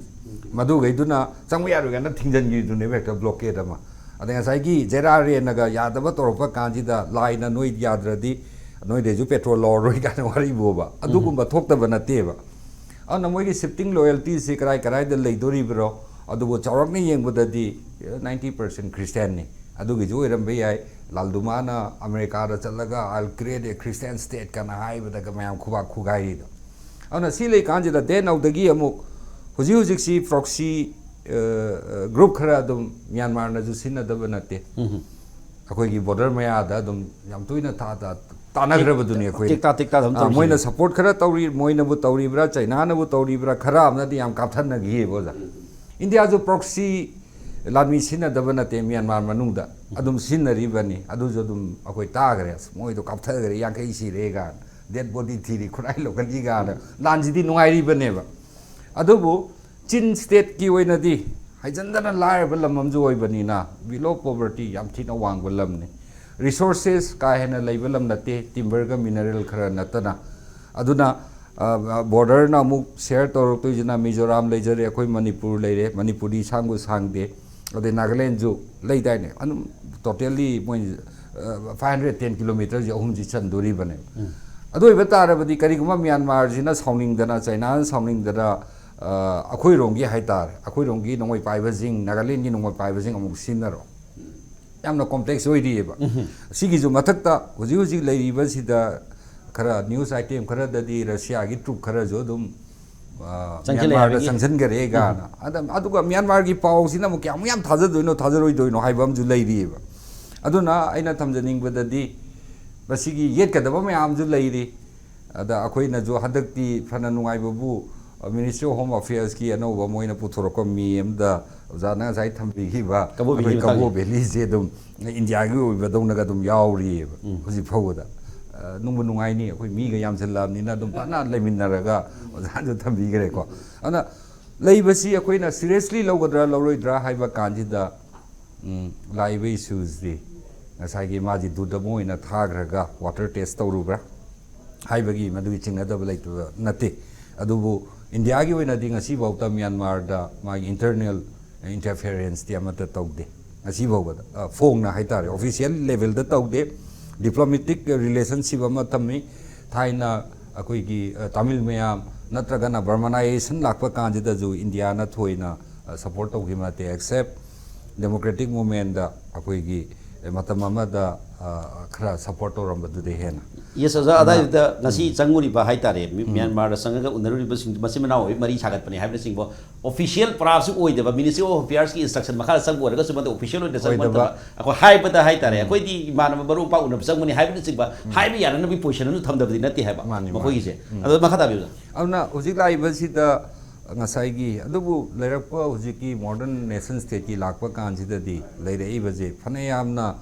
ꯃꯗꯨꯈꯩꯗꯨꯅ ꯆꯪꯕ ꯌꯥꯔꯣꯏ ꯀꯥꯏꯅ ꯊꯤꯡꯖꯤꯟꯈꯤꯗꯨꯅꯦꯕ ꯍꯦꯛꯇ ꯕ꯭ꯂꯣꯀꯦꯠ ꯑꯃ꯫ ꯑꯗꯩ ꯉꯁꯥꯏꯒꯤ ꯖꯦꯔꯥ ꯔꯦꯟꯅꯒ ꯌꯥꯗꯕ ꯇꯧꯔꯛꯄ ꯀꯥꯟꯁꯤꯗ ꯂꯥꯏꯅ ꯅꯣꯏ ꯌꯥꯗ꯭ꯔꯗꯤ ꯅꯣꯏꯗꯩꯁꯨ ꯄꯦꯇ꯭ꯔꯣꯜ ꯂꯧꯔꯔꯣꯏ ꯀꯥꯏꯅ ꯋꯥꯔꯤꯕꯣꯕ꯫ ꯑꯗꯨꯒꯨꯝꯕ ꯊꯣꯛꯇꯕ ꯅꯠꯇꯦꯕ꯫ ꯑꯗꯨꯅ ꯃꯣꯏꯒꯤ shifting loyaltyꯁꯤ ꯀꯔꯥꯏ ꯀꯔꯥꯏꯗ ꯂꯩꯗꯣꯔꯤꯕꯅꯣ? ꯑꯗꯨꯕꯨ ꯆꯥꯎꯔꯥꯛꯅ ꯌꯦꯡꯕꯗꯗꯤ ninety percent Christianꯅꯤ꯫ ꯑꯗꯨꯒꯤꯁꯨ ꯑꯣꯏꯔꯝꯕ ꯌꯥꯏ꯫ ꯂꯥꯜꯗꯨꯃꯥꯅ ꯑꯃꯦꯔꯤꯀꯥꯗ ꯆꯠꯂꯒ "I'll create a Christian state" ꯀꯅ ꯍꯥꯏꯕꯗꯒ ꯃꯌꯥꯝ ꯈꯨꯕꯥꯛ ꯈꯨꯒꯥꯏꯔꯤꯗꯣ꯫ ꯑꯗꯨꯅ ꯁꯤ ꯂꯩꯀꯥꯟꯁꯤꯗ ꯗꯦꯟ ꯑꯗꯨꯗꯒꯤ ꯑꯃꯨꯛ ꯍꯧꯖꯤꯛ ꯍꯧꯖꯤꯛꯁꯤ proxy, ꯑ, ꯑ, group ꯈꯔ ꯑꯗꯨꯝ ꯃ꯭ꯌꯥꯟꯃꯥꯔꯅꯁꯨ ꯁꯤꯖꯤꯟꯅꯗꯕ ꯅꯠꯇꯦ꯫ ꯑꯩꯈꯣꯏꯒꯤ border ꯃꯌꯥꯗ ꯑꯗꯨꯝ ꯌꯥꯝ ꯇꯣꯏꯅ ꯊꯥ-, ꯊꯥ-, ꯇꯥꯟꯅꯈ꯭ꯔꯕꯗꯨꯅꯤ ꯑꯩꯈꯣꯏ꯫ ꯇꯦꯛꯇꯥ ꯇꯦꯛꯇꯥ ꯑꯗꯨꯝ ꯑꯥ, ꯇꯧꯔꯤꯁꯦ꯫ ꯃꯣꯏꯅ support ꯈꯔ ꯇꯧꯔꯤ, ꯃꯣꯏꯅꯕꯨ ꯇꯧꯔꯤꯕ꯭ꯔꯥ, ꯆꯩꯅꯥꯅꯕꯨ ꯇꯧꯔꯤꯕ꯭ꯔꯥ, ꯈꯔ ꯑꯃꯅꯗꯤ ꯌꯥꯝ ꯀꯥꯞꯊꯠꯅꯈꯤꯑꯕ, ꯑꯣꯖꯥ꯫ ꯏꯟꯗꯤꯌꯥꯁꯨ proxy ꯂꯥꯟꯃꯤ ꯁꯤꯖꯤꯟꯅꯗꯕ ꯅꯠꯇꯦ, ꯃ꯭ꯌꯥꯟꯃꯥꯔ ꯃꯅꯨꯡꯗ ꯑꯗꯨꯝ ꯁꯤꯖꯤꯟꯅꯔꯤꯕꯅꯤ꯫ ꯑꯗꯨꯁꯨ ꯑꯗꯨꯝ ꯑꯩꯈꯣꯏ ꯇꯥꯈ꯭ꯔꯦ, "ꯑꯁ, ꯃꯣꯏꯗꯣ ꯀꯥꯞꯊꯈ꯭ꯔꯦ, ꯌꯥꯡꯈꯩ ꯁꯤꯔꯦ" ꯀꯥꯏꯅ, "dead body ꯊꯤꯔꯤ, ꯈꯨꯠꯂꯥꯏ ꯂꯧꯈꯠꯂꯤ" ꯀꯥꯏꯅ꯫ ꯂꯥꯟꯁꯤꯗꯤ ꯅꯨꯡꯉꯥꯏꯔꯤꯕꯅꯦꯕ꯫ ꯑꯗꯨꯕꯨ ꯆꯤꯟ state ꯀꯤ ꯑꯣꯏꯅꯗꯤ ꯍꯥꯏꯖꯟꯗꯅ ꯂꯥꯏꯔꯕ ꯂꯝ ꯑꯃꯁꯨ ꯑꯣꯏꯕꯅꯤꯅ, below poverty ꯌꯥꯝ ꯊꯤꯅ ꯋꯥꯡꯕ ꯂꯝꯅꯤ꯫ Resources ꯀꯥ ꯍꯦꯟꯅ ꯂꯩꯕ ꯂꯝ ꯅꯠꯇꯦ, timber ꯒ mineral ꯈꯔ ꯅꯠꯇꯅ꯫ ꯑꯗꯨꯅ, ꯑ, border ꯅ ꯑꯃꯨꯛ share ꯇꯧꯔꯛꯇꯣꯏꯁꯤꯅ ꯃꯤꯖꯣꯔꯥꯝ ꯂꯩꯖꯔꯦ, ꯑꯩꯈꯣꯏ ꯃꯅꯤꯄꯨꯔ ꯂꯩꯔꯦ, ꯃꯅꯤꯄꯨꯔꯗꯤ ꯁꯥꯡꯕꯨ ꯁꯥꯡꯗꯦ, ꯑꯗꯩ ꯅꯥꯒꯥꯂꯦꯟꯁꯨ ꯂꯩꯗꯥꯏꯅꯦ, ꯑꯗꯨꯝ totally ꯃꯣꯏ, ꯑ, five hundred ten kilometres ꯁꯦ ꯑꯍꯨꯝꯁꯤ ꯆꯟꯗꯣꯔꯤꯕꯅꯦꯕ꯫ ꯑꯗꯨ ꯑꯣꯏꯕ ꯇꯥꯔꯕꯗꯤ ꯀꯔꯤꯒꯨꯝꯕ ꯃ꯭ꯌꯥꯟꯃꯥꯔꯁꯤꯅ ꯁꯥꯎꯅꯤꯡꯗꯅ, ꯆꯩꯅꯥꯅ ꯁꯥꯎꯅꯤꯡꯗꯅ, ꯑ, ꯑꯩꯈꯣꯏꯔꯣꯝꯒꯤ ꯍꯥꯏꯇꯥꯔꯦ, ꯑꯩꯈꯣꯏꯔꯣꯝꯒꯤ ꯅꯣꯡꯃꯩ ꯄꯥꯏꯕꯁꯤꯡ, ꯅꯥꯒꯥꯂꯦꯟꯒꯤ ꯅꯣꯡꯃꯩ ꯄꯥꯏꯕꯁꯤꯡ ꯑꯃꯨꯛ ꯁꯤꯖꯤꯟꯅꯔꯣ꯫ ꯌꯥꯝꯅ ꯀꯣꯝꯄ꯭ꯂꯦꯛꯁ ꯑꯣꯏꯔꯤꯑꯕ꯫ ꯁꯤꯒꯤꯁꯨ ꯃꯊꯛꯇ ꯍꯧꯖꯤꯛ ꯍꯧꯖꯤꯛ ꯂꯩꯔꯤꯕꯁꯤꯗ ꯈꯔ ꯅ꯭ꯌꯨꯁ ꯑꯥꯏꯇꯦꯝ ꯈꯔꯗꯗꯤ ꯔꯁꯤꯌꯥꯒꯤ ꯇ꯭ꯔꯨꯞ ꯈꯔꯁꯨ ꯑꯗꯨꯝ, ꯑ, ꯆꯪꯁꯤꯜꯂꯦ ꯃ꯭ꯌꯥꯟꯃꯥꯔꯗ ꯍꯥꯏꯕꯒꯤ꯫ ꯆꯪꯁꯤꯟꯈꯔꯦ ꯀꯥꯏꯅ꯫ ꯑꯗ, ꯑꯗꯨꯒ ꯃ꯭ꯌꯥꯟꯃꯥꯔꯒꯤ ꯄꯥꯎꯁꯤꯅ ꯑꯃꯨꯛ ꯀꯌꯥꯃꯨꯛ ꯌꯥꯝ ꯊꯥꯖꯗꯣꯏꯅꯣ, ꯊꯥꯖꯔꯣꯏꯗꯣꯏꯅꯣ ꯍꯥꯏꯕ ꯑꯃꯁꯨ ꯂꯩꯔꯤꯑꯕ꯫ ꯑꯗꯨꯅ ꯑꯩꯅ ꯊꯝꯖꯅꯤꯡꯕꯗꯗꯤ ꯃꯁꯤꯒꯤ ꯌꯦꯠꯀꯗꯕ ꯃꯌꯥꯝꯁꯨ ꯂꯩꯔꯤ꯫ ꯑꯗ ꯑꯩꯈꯣꯏꯅꯁꯨ ꯍꯟꯗꯛꯇꯤ ꯐꯅ ꯅꯨꯡꯉꯥꯏꯕꯕꯨ, ꯑ, Ministry of Home Affairs ꯀꯤ ꯑꯅꯧꯕ ꯃꯣꯏꯅ ꯄꯨꯊꯣꯔꯛꯄ ꯃꯤ ꯑꯃꯗ ꯑꯣꯖꯥꯅ ꯉꯁꯥꯏ ꯊꯝꯕꯤꯈꯤꯕ ꯀꯕꯣ ꯚꯦꯂꯤ ꯑꯩꯈꯣꯏ ꯀꯕꯣ ꯃꯇꯥꯡꯒꯤ꯫ ꯚꯦꯂꯤꯁꯦ ꯑꯗꯨꯝ ꯏꯟꯗꯤꯌꯥꯒꯤ ꯑꯣꯏꯕꯗꯧꯅꯒ ꯑꯗꯨꯝ ꯌꯥꯎꯔꯤꯑꯕ ꯍꯧꯖꯤꯛ ꯐꯥꯎꯕꯗ꯫ ꯑ, ꯅꯨꯡꯕꯨ ꯅꯨꯡꯉꯥꯏꯅꯤ, ꯑꯩꯈꯣꯏ ꯃꯤꯒ ꯌꯥꯝꯁꯤꯜꯂꯛꯑꯕꯅꯤꯅ ꯑꯗꯨꯝ ꯐꯖꯅ ꯂꯩꯃꯤꯟꯅꯔꯒ ꯑꯣꯖꯥꯁꯨ ꯊꯝꯕꯤꯈ꯭ꯔꯦꯀꯣ꯫ ꯑꯗꯨꯅ ꯂꯩꯕꯁꯤ ꯑꯩꯈꯣꯏꯅ ꯁꯤꯔꯤꯌꯁꯂꯤ ꯂꯧꯒꯗ꯭ꯔꯥ ꯂꯧꯔꯣꯏꯗ꯭ꯔꯥ ꯍꯥꯏꯕ ꯀꯥꯟꯁꯤꯗ, ꯎꯝ, ꯂꯥꯛꯏꯕ ꯏꯁꯨꯁꯤ ꯉꯁꯥꯏꯒꯤ ꯃꯥꯁꯤ ꯗꯨꯠ ꯑꯃ ꯑꯣꯏꯅ ꯊꯥꯈ꯭ꯔꯒ ꯋꯥꯇꯔ ꯇꯦꯁ ꯇꯧꯔꯨꯕ꯭ꯔꯥ ꯍꯥꯏꯕꯒꯤ ꯃꯗꯨꯒꯤ ꯆꯤꯡꯅꯗꯕ ꯂꯩꯇꯕ ꯅꯠꯇꯦ꯫ ꯑꯗꯨꯕꯨ ꯏꯟꯗꯤꯌꯥꯒꯤ ꯑꯣꯏꯅꯗꯤ ꯉꯁꯤꯐꯥꯎꯗ ꯃ꯭ꯌꯥꯟꯃꯥꯔꯗ ꯃꯥꯒꯤ ꯏꯟꯇꯔꯅꯦꯜ ꯏꯟꯇꯔꯐꯤꯌꯔꯦꯟꯁꯇꯤ ꯑꯃꯠꯇ ꯇꯧꯗꯦ꯫ ꯉꯁꯤꯐꯥꯎꯕꯗ, ꯑ, ꯐꯣꯡꯅ ꯍꯥꯏꯇꯥꯔꯦ, ꯑꯣꯐꯤꯁꯤꯌꯦꯜ ꯂꯦꯚꯦꯜꯗ ꯇꯧꯗꯦ꯫ ꯗꯤꯄ꯭ꯂꯣꯃꯦꯇꯤꯛ ꯔꯤꯂꯦꯁꯟꯁꯤꯞ ꯑꯃ ꯊꯝꯃꯤ꯫ ꯊꯥꯏꯅ ꯑꯩꯈꯣꯏꯒꯤ, ꯑ, ꯇꯥꯃꯤꯜ ꯃꯌꯥꯝ ꯅꯠꯇ꯭ꯔꯒꯅ ꯕꯔꯃꯅꯥꯏꯖꯦꯁꯟ ꯂꯥꯛꯄ ꯀꯥꯟꯁꯤꯗꯁꯨ ꯏꯟꯗꯤꯌꯥꯅ ꯊꯣꯏꯅ, ꯑ, ꯁꯄꯣꯔꯠ ꯇꯧꯈꯤꯕ ꯅꯠꯇꯦ, ꯑꯦꯛꯁꯦꯞ ꯗꯦꯃꯣꯀ꯭ꯔꯦꯇꯤꯛ ꯃꯨꯞꯃꯦꯟꯗ ꯑꯩꯈꯣꯏꯒꯤ, ꯑ, ꯃꯇꯝ ꯑꯃꯗ, ꯑ, ꯈꯔ ꯁꯄꯣꯔꯠ ꯇꯧꯔꯝꯕꯗꯨꯗꯤ ꯍꯦꯟꯅ꯫ ꯌꯦꯁ ꯑꯣꯖꯥ, ꯑꯗꯥꯏꯗꯨꯗ ꯉꯁꯤ ꯆꯪꯉꯨꯔꯤꯕ ꯍꯥꯏꯇꯥꯔꯦ, ꯃꯤ-, ꯃ꯭ꯌꯥꯟꯃꯥꯔꯗ ꯆꯪꯉꯒ ꯎꯅꯔꯨꯔꯤꯕꯁꯤꯡ ꯃꯆꯤꯟ ꯃꯅꯥꯎ ꯑꯣꯏꯕ ꯃꯔꯤ ꯁꯥꯒꯠꯄꯅꯦ ꯍꯥꯏꯕꯅꯆꯤꯡꯕ ꯑꯣꯐꯤꯁꯤꯌꯦꯜ ꯄꯔꯥꯁꯨ ꯑꯣꯏꯗꯕ, ꯃꯤꯅꯤꯁꯇ꯭ꯔꯤ ꯑꯣꯐ ꯑꯐꯤꯌꯔꯁꯀꯤ ꯏꯟꯁꯇ꯭ꯔꯛꯁꯟ ꯃꯈꯥꯗ ꯆꯪꯕ ꯑꯣꯏꯔꯒꯁꯨ ꯃꯗꯨ ꯑꯣꯐꯤꯁꯤꯌꯦꯜ ꯑꯣꯏꯅ ꯆꯪꯕ ꯑꯣꯏꯗꯕ꯫ ꯅꯠꯇꯕ ꯑꯩꯈꯣꯏ ꯍꯥꯏꯕꯗ ꯍꯥꯏꯇꯥꯔꯦ, ꯑꯩꯈꯣꯏꯗꯤ ꯏꯃꯥꯟꯅꯕ ꯃꯔꯨꯞ ꯃꯄꯥꯡ ꯎꯅꯕ ꯆꯪꯕꯅꯤ ꯍꯥꯏꯕꯅꯆꯤꯡꯕ ꯍꯥꯏꯕ ꯌꯥꯅꯅꯕꯒꯤ ꯄꯣꯖꯤꯁꯟ ꯑꯃꯁꯨ ꯊꯝꯗꯕꯗꯤ ꯅꯠꯇꯦ ꯍꯥꯏꯕ ꯃꯥꯅꯤ, ꯃꯥꯅꯤ꯫ ꯃꯈꯣꯏꯒꯤꯁꯦ꯫ ꯑꯗꯣ ꯃꯈꯥ ꯇꯥꯕꯤꯌꯨ ꯑꯣꯖꯥ꯫ ꯑꯗꯨꯅ ꯍꯧꯖꯤꯛ ꯂꯥꯛꯏꯕꯁꯤꯗ ꯉꯁꯥꯏꯒꯤ, ꯑꯗꯨꯕꯨ ꯂꯩꯔꯛꯄ ꯍꯧꯖꯤꯛꯀꯤ ꯃꯣꯗꯔꯟ ꯅꯦꯁꯟ ꯁ꯭ꯇꯦꯠꯀꯤ ꯂꯥꯛꯄ ꯀꯥꯟꯁꯤꯗꯗꯤ ꯂꯩꯔꯛꯏꯕꯁꯦ ꯐꯅꯌꯥꯝꯅ,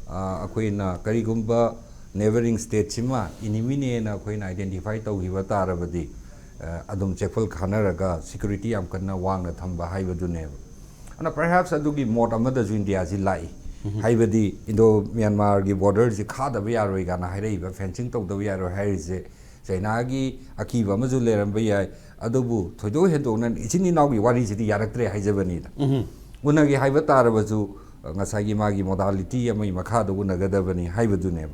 ꯑ, ꯑꯩꯈꯣꯏꯅ ꯀꯔꯤꯒꯨꯝꯕ ꯅꯦꯕꯔꯤꯡ ꯁ꯭ꯇꯦꯠꯁꯤꯃ ꯏꯅꯤꯃꯤꯅꯦꯅ ꯑꯩꯈꯣꯏꯅ ꯑꯥꯏꯗꯦꯟꯇꯤꯐꯥꯏ ꯇꯧꯈꯤꯕ ꯇꯥꯔꯕꯗꯤ, ꯑ, ꯑꯗꯨꯝ ꯆꯦꯛꯐꯜ ꯈꯥꯅꯔꯒ ꯁꯦꯀ꯭ꯌꯨꯔꯤꯇꯤ ꯌꯥꯝ ꯀꯟꯅ ꯋꯥꯡꯅ ꯊꯝꯕ ꯍꯥꯏꯕꯗꯨꯅꯦꯕ꯫ ꯑꯗꯨꯅ perhaps ꯑꯗꯨꯒꯤ ꯃꯣꯠ ꯑꯃꯗꯁꯨ ꯏꯟꯗꯤꯌꯥꯁꯤ ꯂꯥꯛꯏ꯫ ꯍꯥꯏꯕꯗꯤ ꯏꯟꯗꯣ ꯃ꯭ꯌꯥꯟꯃꯥꯔꯒꯤ ꯕꯣꯔꯗꯔꯁꯤ ꯈꯥꯗꯕ ꯌꯥꯔꯣꯏ ꯀꯥꯏꯅ ꯍꯥꯏꯔꯛꯏꯕ, ꯐꯦꯟꯁꯤꯡ ꯇꯧꯗꯕ ꯌꯥꯔꯣꯏ ꯍꯥꯏꯔꯤꯁꯦ ꯆꯩꯅꯥꯒꯤ ꯑꯀꯤꯕ ꯑꯃꯁꯨ ꯂꯩꯔꯝꯕ ꯌꯥꯏ꯫ ꯑꯗꯨꯕꯨ ꯊꯣꯏꯗꯣꯛ ꯍꯦꯟꯗꯣꯛꯅ ꯏꯆꯤꯟ ꯏꯅꯥꯎꯒꯤ ꯋꯥꯔꯤꯁꯤꯗꯤ ꯌꯥꯔꯛꯇ꯭ꯔꯦ ꯍꯥꯏꯖꯕꯅꯤꯗ꯫ ꯎꯅꯒꯦ ꯍꯥꯏꯕ ꯇꯥꯔꯕꯁꯨ, ꯑ, ꯉꯁꯥꯏꯒꯤ ꯃꯥꯒꯤ ꯃꯣꯗꯥꯂꯤꯇꯤ ꯑꯃꯒꯤ ꯃꯈꯥꯗ ꯎꯅꯒꯗꯕꯅꯤ ꯍꯥꯏꯕꯗꯨꯅꯦꯕ꯫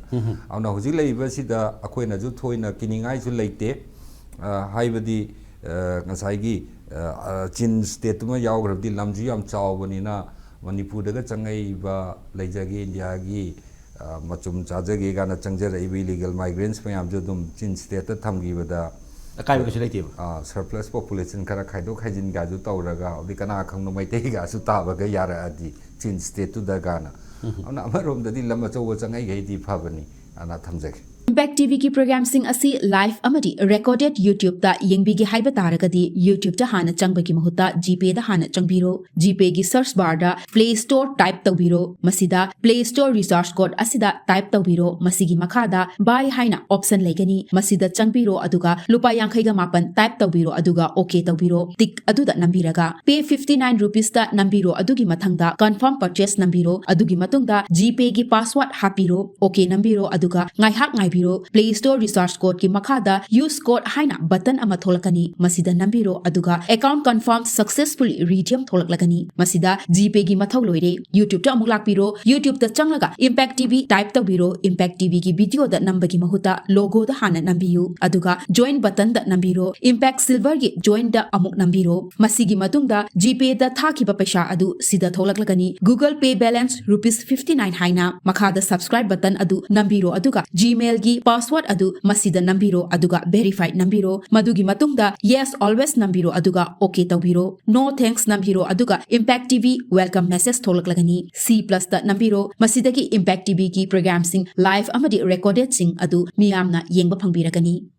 ꯑꯗꯨꯅ ꯍꯧꯖꯤꯛ ꯂꯩꯔꯤꯕꯁꯤꯗ ꯑꯩꯈꯣꯏꯅꯁꯨ ꯊꯣꯏꯅ ꯀꯤꯅꯤꯡꯉꯥꯏꯁꯨ ꯂꯩꯇꯦ꯫ ꯑ, ꯍꯥꯏꯕꯗꯤ, ꯑ, ꯉꯁꯥꯏꯒꯤ, ꯑ, ꯑ, ꯆꯤꯟ ꯁ꯭ꯇꯦꯠꯇꯨꯃ ꯌꯥꯎꯈ꯭ꯔꯕꯗꯤ ꯂꯝꯁꯨ ꯌꯥꯝ ꯆꯥꯎꯕꯅꯤꯅ, ꯃꯅꯤꯄꯨꯔꯗꯒ ꯆꯪꯉꯛꯏꯕ, ꯂꯩꯖꯒꯦ, ꯏꯟꯗꯤꯌꯥꯒꯤ, ꯑ, ꯃꯆꯨꯝ ꯆꯥꯖꯒꯦ ꯀꯥꯏꯅ ꯆꯪꯖꯔꯛꯏꯕ ꯏꯂꯤꯒꯦꯜ ꯃꯥꯏꯒ꯭ꯔꯦꯟꯁ ꯃꯌꯥꯝꯁꯨ ꯑꯗꯨꯝ ꯆꯤꯟ ꯁ꯭ꯇꯦꯠꯇ ꯊꯝꯈꯤꯕꯗ ꯑꯀꯥꯏꯕ ꯀꯩꯁꯨ ꯂꯩꯇꯦꯕ꯫ ꯁꯔꯄ꯭ꯂꯁ ꯄꯣꯄꯨꯂꯦꯁꯟ ꯈꯔ ꯈꯥꯏꯗꯣꯛ ꯈꯥꯏꯖꯤꯟꯒꯁꯨ ꯇꯧꯔꯒ, ꯍꯧꯖꯤꯛ ꯀꯅꯥ ꯈꯪꯕ ꯃꯩꯇꯩꯒꯁꯨ ꯇꯥꯕꯒ ꯌꯥꯔꯛꯑꯗꯤ ꯆꯤꯟ ꯁ꯭ꯇꯦꯠꯇꯨꯗ ꯀꯥꯏꯅ꯫ ꯑꯗꯨꯅ ꯑꯃꯔꯣꯝꯗꯗꯤ ꯂꯝ ꯑꯆꯧꯕ ꯆꯪꯉꯛꯏꯈꯩꯗꯤ ꯐꯕꯅꯤ ꯑꯅ ꯊꯝꯖꯒꯦ꯫ Impact ꯇꯤꯚꯤꯒꯤ ꯄ꯭ꯔꯣꯒ꯭ꯔꯥꯝꯁꯤꯡ ꯑꯁꯤ ꯂꯥꯏꯚ ꯑꯃꯗꯤ ꯔꯦꯀꯣꯔꯗꯦꯗ ꯌꯨꯇ꯭ꯌꯨꯕꯇ ꯌꯦꯡꯕꯤꯒꯦ ꯍꯥꯏꯕ ꯇꯥꯔꯒꯗꯤ, ꯌꯨꯇ꯭ꯌꯨꯕꯇ ꯍꯥꯟꯅ ꯆꯪꯕꯒꯤ ꯃꯍꯨꯠꯇ ꯖꯤꯄꯦꯗ ꯍꯥꯟꯅ ꯆꯪꯕꯤꯔꯣ꯫ ꯖꯤꯄꯦꯒꯤ ꯁꯔꯆ ꯕꯥꯔꯗ ꯄ꯭ꯂꯦ ꯁ꯭ꯇꯣꯔ ꯇꯥꯏꯞ ꯇꯧꯕꯤꯔꯣ꯫ ꯃꯁꯤꯗ ꯄ꯭ꯂꯦ ꯁ꯭ꯇꯣꯔ ꯔꯤꯆꯥꯔꯖ ꯀꯣꯗ ꯑꯁꯤꯗ ꯇꯥꯏꯞ ꯇꯧꯕꯤꯔꯣ꯫ ꯃꯁꯤꯒꯤ ꯃꯈꯥꯗ ꯕꯥꯏ ꯍꯥꯏꯅ ꯑꯣꯞꯁꯟ ꯂꯩꯒꯅꯤ꯫ ꯃꯁꯤꯗ ꯆꯪꯕꯤꯔꯣ, ꯑꯗꯨꯒ ꯂꯨꯄꯥ ꯌꯥꯡꯈꯩꯒ ꯃꯥꯄꯟ ꯇꯥꯏꯞ ꯇꯧꯕꯤꯔꯣ, ꯑꯗꯨꯒ ꯑꯣꯀꯦ ꯇꯧꯕꯤꯔꯣ꯫ ꯇꯤꯛ ꯑꯗꯨꯗ ꯅꯝꯕꯤꯔꯒ ꯄꯦ ꯐꯤꯐꯇꯤ ꯅꯥꯏꯟ ꯔꯨꯄꯤꯁꯇ ꯅꯝꯕꯤꯔꯣ꯫ ꯑꯗꯨꯒꯤ ꯃꯊꯪꯗ ꯀꯟꯐꯥꯔꯝ ꯄꯔꯆꯦꯁ ꯅꯝꯕꯤꯔꯣ꯫ ꯑꯗꯨꯒꯤ ꯃꯇꯨꯡꯗ ꯖꯤꯄꯦꯒꯤ ꯄꯥꯁꯋꯥꯔꯗ ꯍꯥꯞꯄꯤꯔꯣ꯫ ꯑꯣꯀꯦ ꯅꯝꯕꯤꯔꯣ, ꯑꯗꯨꯒ ꯉꯥꯏꯍꯥꯛ ꯉꯥꯏꯕꯤꯔꯣ꯫ ꯄ꯭ꯂꯦ ꯁ꯭ꯇꯣꯔ ꯔꯤꯆꯥꯔꯖ ꯀꯣꯗꯀꯤ ꯃꯈꯥꯗ ꯌꯨꯁ ꯀꯣꯗ ꯍꯥꯏꯅ ꯕꯇꯟ ꯑꯃ ꯊꯣꯛꯂꯛꯀꯅꯤ꯫ ꯃꯁꯤꯗ ꯅꯝꯕꯤꯔꯣ, ꯑꯗꯨꯒ ꯑꯦꯀꯥꯎꯟ ꯀꯟꯐꯥꯔꯝ ꯁꯛꯁꯦꯁꯐꯨꯜꯂꯤ ꯔꯤꯗꯤꯝ ꯊꯣꯛꯂꯛꯂꯒꯅꯤ꯫ ꯃꯁꯤꯗ ꯖꯤꯄꯦꯒꯤ ꯃꯊꯧ ꯂꯣꯏꯔꯦ꯫ ꯌꯨꯇ꯭ꯌꯨꯕꯇ ꯑꯃꯨꯛ ꯂꯥꯛꯄꯤꯔꯣ꯫ ꯌꯨꯇ꯭ꯌꯨꯕꯇ ꯆꯪꯂꯒ ꯏꯝꯄꯦꯛ ꯇꯤꯚꯤ ꯇꯥꯏꯞ ꯇꯧꯕꯤꯔꯣ꯫ ꯏꯝꯄꯦꯛ ꯇꯤꯚꯤꯒꯤ ꯚꯤꯗꯤꯑꯣꯗ ꯅꯝꯕꯒꯤ ꯃꯍꯨꯠꯇ ꯂꯣꯒꯣꯗ ꯍꯥꯟꯅ ꯅꯝꯕꯤꯌꯨ, ꯑꯗꯨꯒ ꯖꯣꯏꯟ ꯕꯇꯟꯗ ꯅꯝꯕꯤꯔꯣ꯫ ꯏꯝꯄꯦꯛ ꯁꯤꯜꯚꯔꯒꯤ ꯖꯣꯏꯟꯗ ꯑꯃꯨꯛ ꯅꯝꯕꯤꯔꯣ꯫ ꯃꯁꯤꯒꯤ ꯃꯇꯨꯡꯗ ꯖꯤꯄꯦꯗ ꯊꯥꯈꯤꯕ ꯄꯩꯁꯥ ꯑꯗꯨ ꯁꯤꯗ ꯊꯣꯛꯂꯛꯂꯒꯅꯤ꯫ ꯒꯨꯒꯜ ꯄꯦ ꯕꯦꯂꯦꯟꯁ ꯔꯨꯄꯤꯁ ꯐꯤꯐꯇꯤ ꯅꯥꯏꯟ ꯍꯥꯏꯅ꯫ ꯃꯈꯥꯗ ꯁꯕꯁꯀ꯭ꯔꯥꯏꯕ ꯕꯇꯟ ꯑꯗꯨ ꯅꯝꯕꯤꯔꯣ, ꯑꯗꯨꯒ ꯖꯤꯃꯦꯜꯒꯤ ꯄꯥꯁꯋꯥꯔꯗ ꯑꯗꯨ ꯃꯁꯤꯗ ꯅꯝꯕꯤꯔꯣ, ꯑꯗꯨꯒ ꯚꯦꯔꯤꯐꯥꯏ ꯅꯝꯕꯤꯔꯣ꯫ ꯃꯗꯨꯒꯤ ꯃꯇꯨꯡꯗ ꯌꯦꯁ ꯑꯣꯜꯋꯦꯁ ꯅꯝꯕꯤꯔꯣ, ꯑꯗꯨꯒ ꯑꯣꯀꯦ ꯇꯧꯕꯤꯔꯣ꯫ ꯅꯣ ꯊꯦꯡꯛꯁ ꯅꯝꯕꯤꯔꯣ, ꯑꯗꯨꯒ ꯏꯝꯄꯦꯛ ꯇꯤꯚꯤ ꯋꯦꯜꯀꯝ ꯃꯦꯁꯦꯖ ꯊꯣꯛꯂꯛꯂꯒꯅꯤ꯫ ꯁꯤ ꯄ꯭ꯂꯁꯇ ꯅꯝꯕꯤꯔꯣ꯫ ꯃꯁꯤꯗꯒꯤ ꯏꯝꯄꯦꯛ ꯇꯤꯚꯤꯒꯤ ꯄ꯭ꯔꯣꯒ꯭ꯔꯥꯝꯁꯤꯡ, ꯂꯥꯏꯚ ꯑꯃꯗꯤ ꯔꯦꯀꯣꯔꯗꯦꯗꯁꯤꯡ ꯑꯗꯨ ꯃꯤꯌꯥꯝꯅ ꯌꯦꯡꯕ ꯐꯪꯕꯤꯔꯒꯅꯤ꯫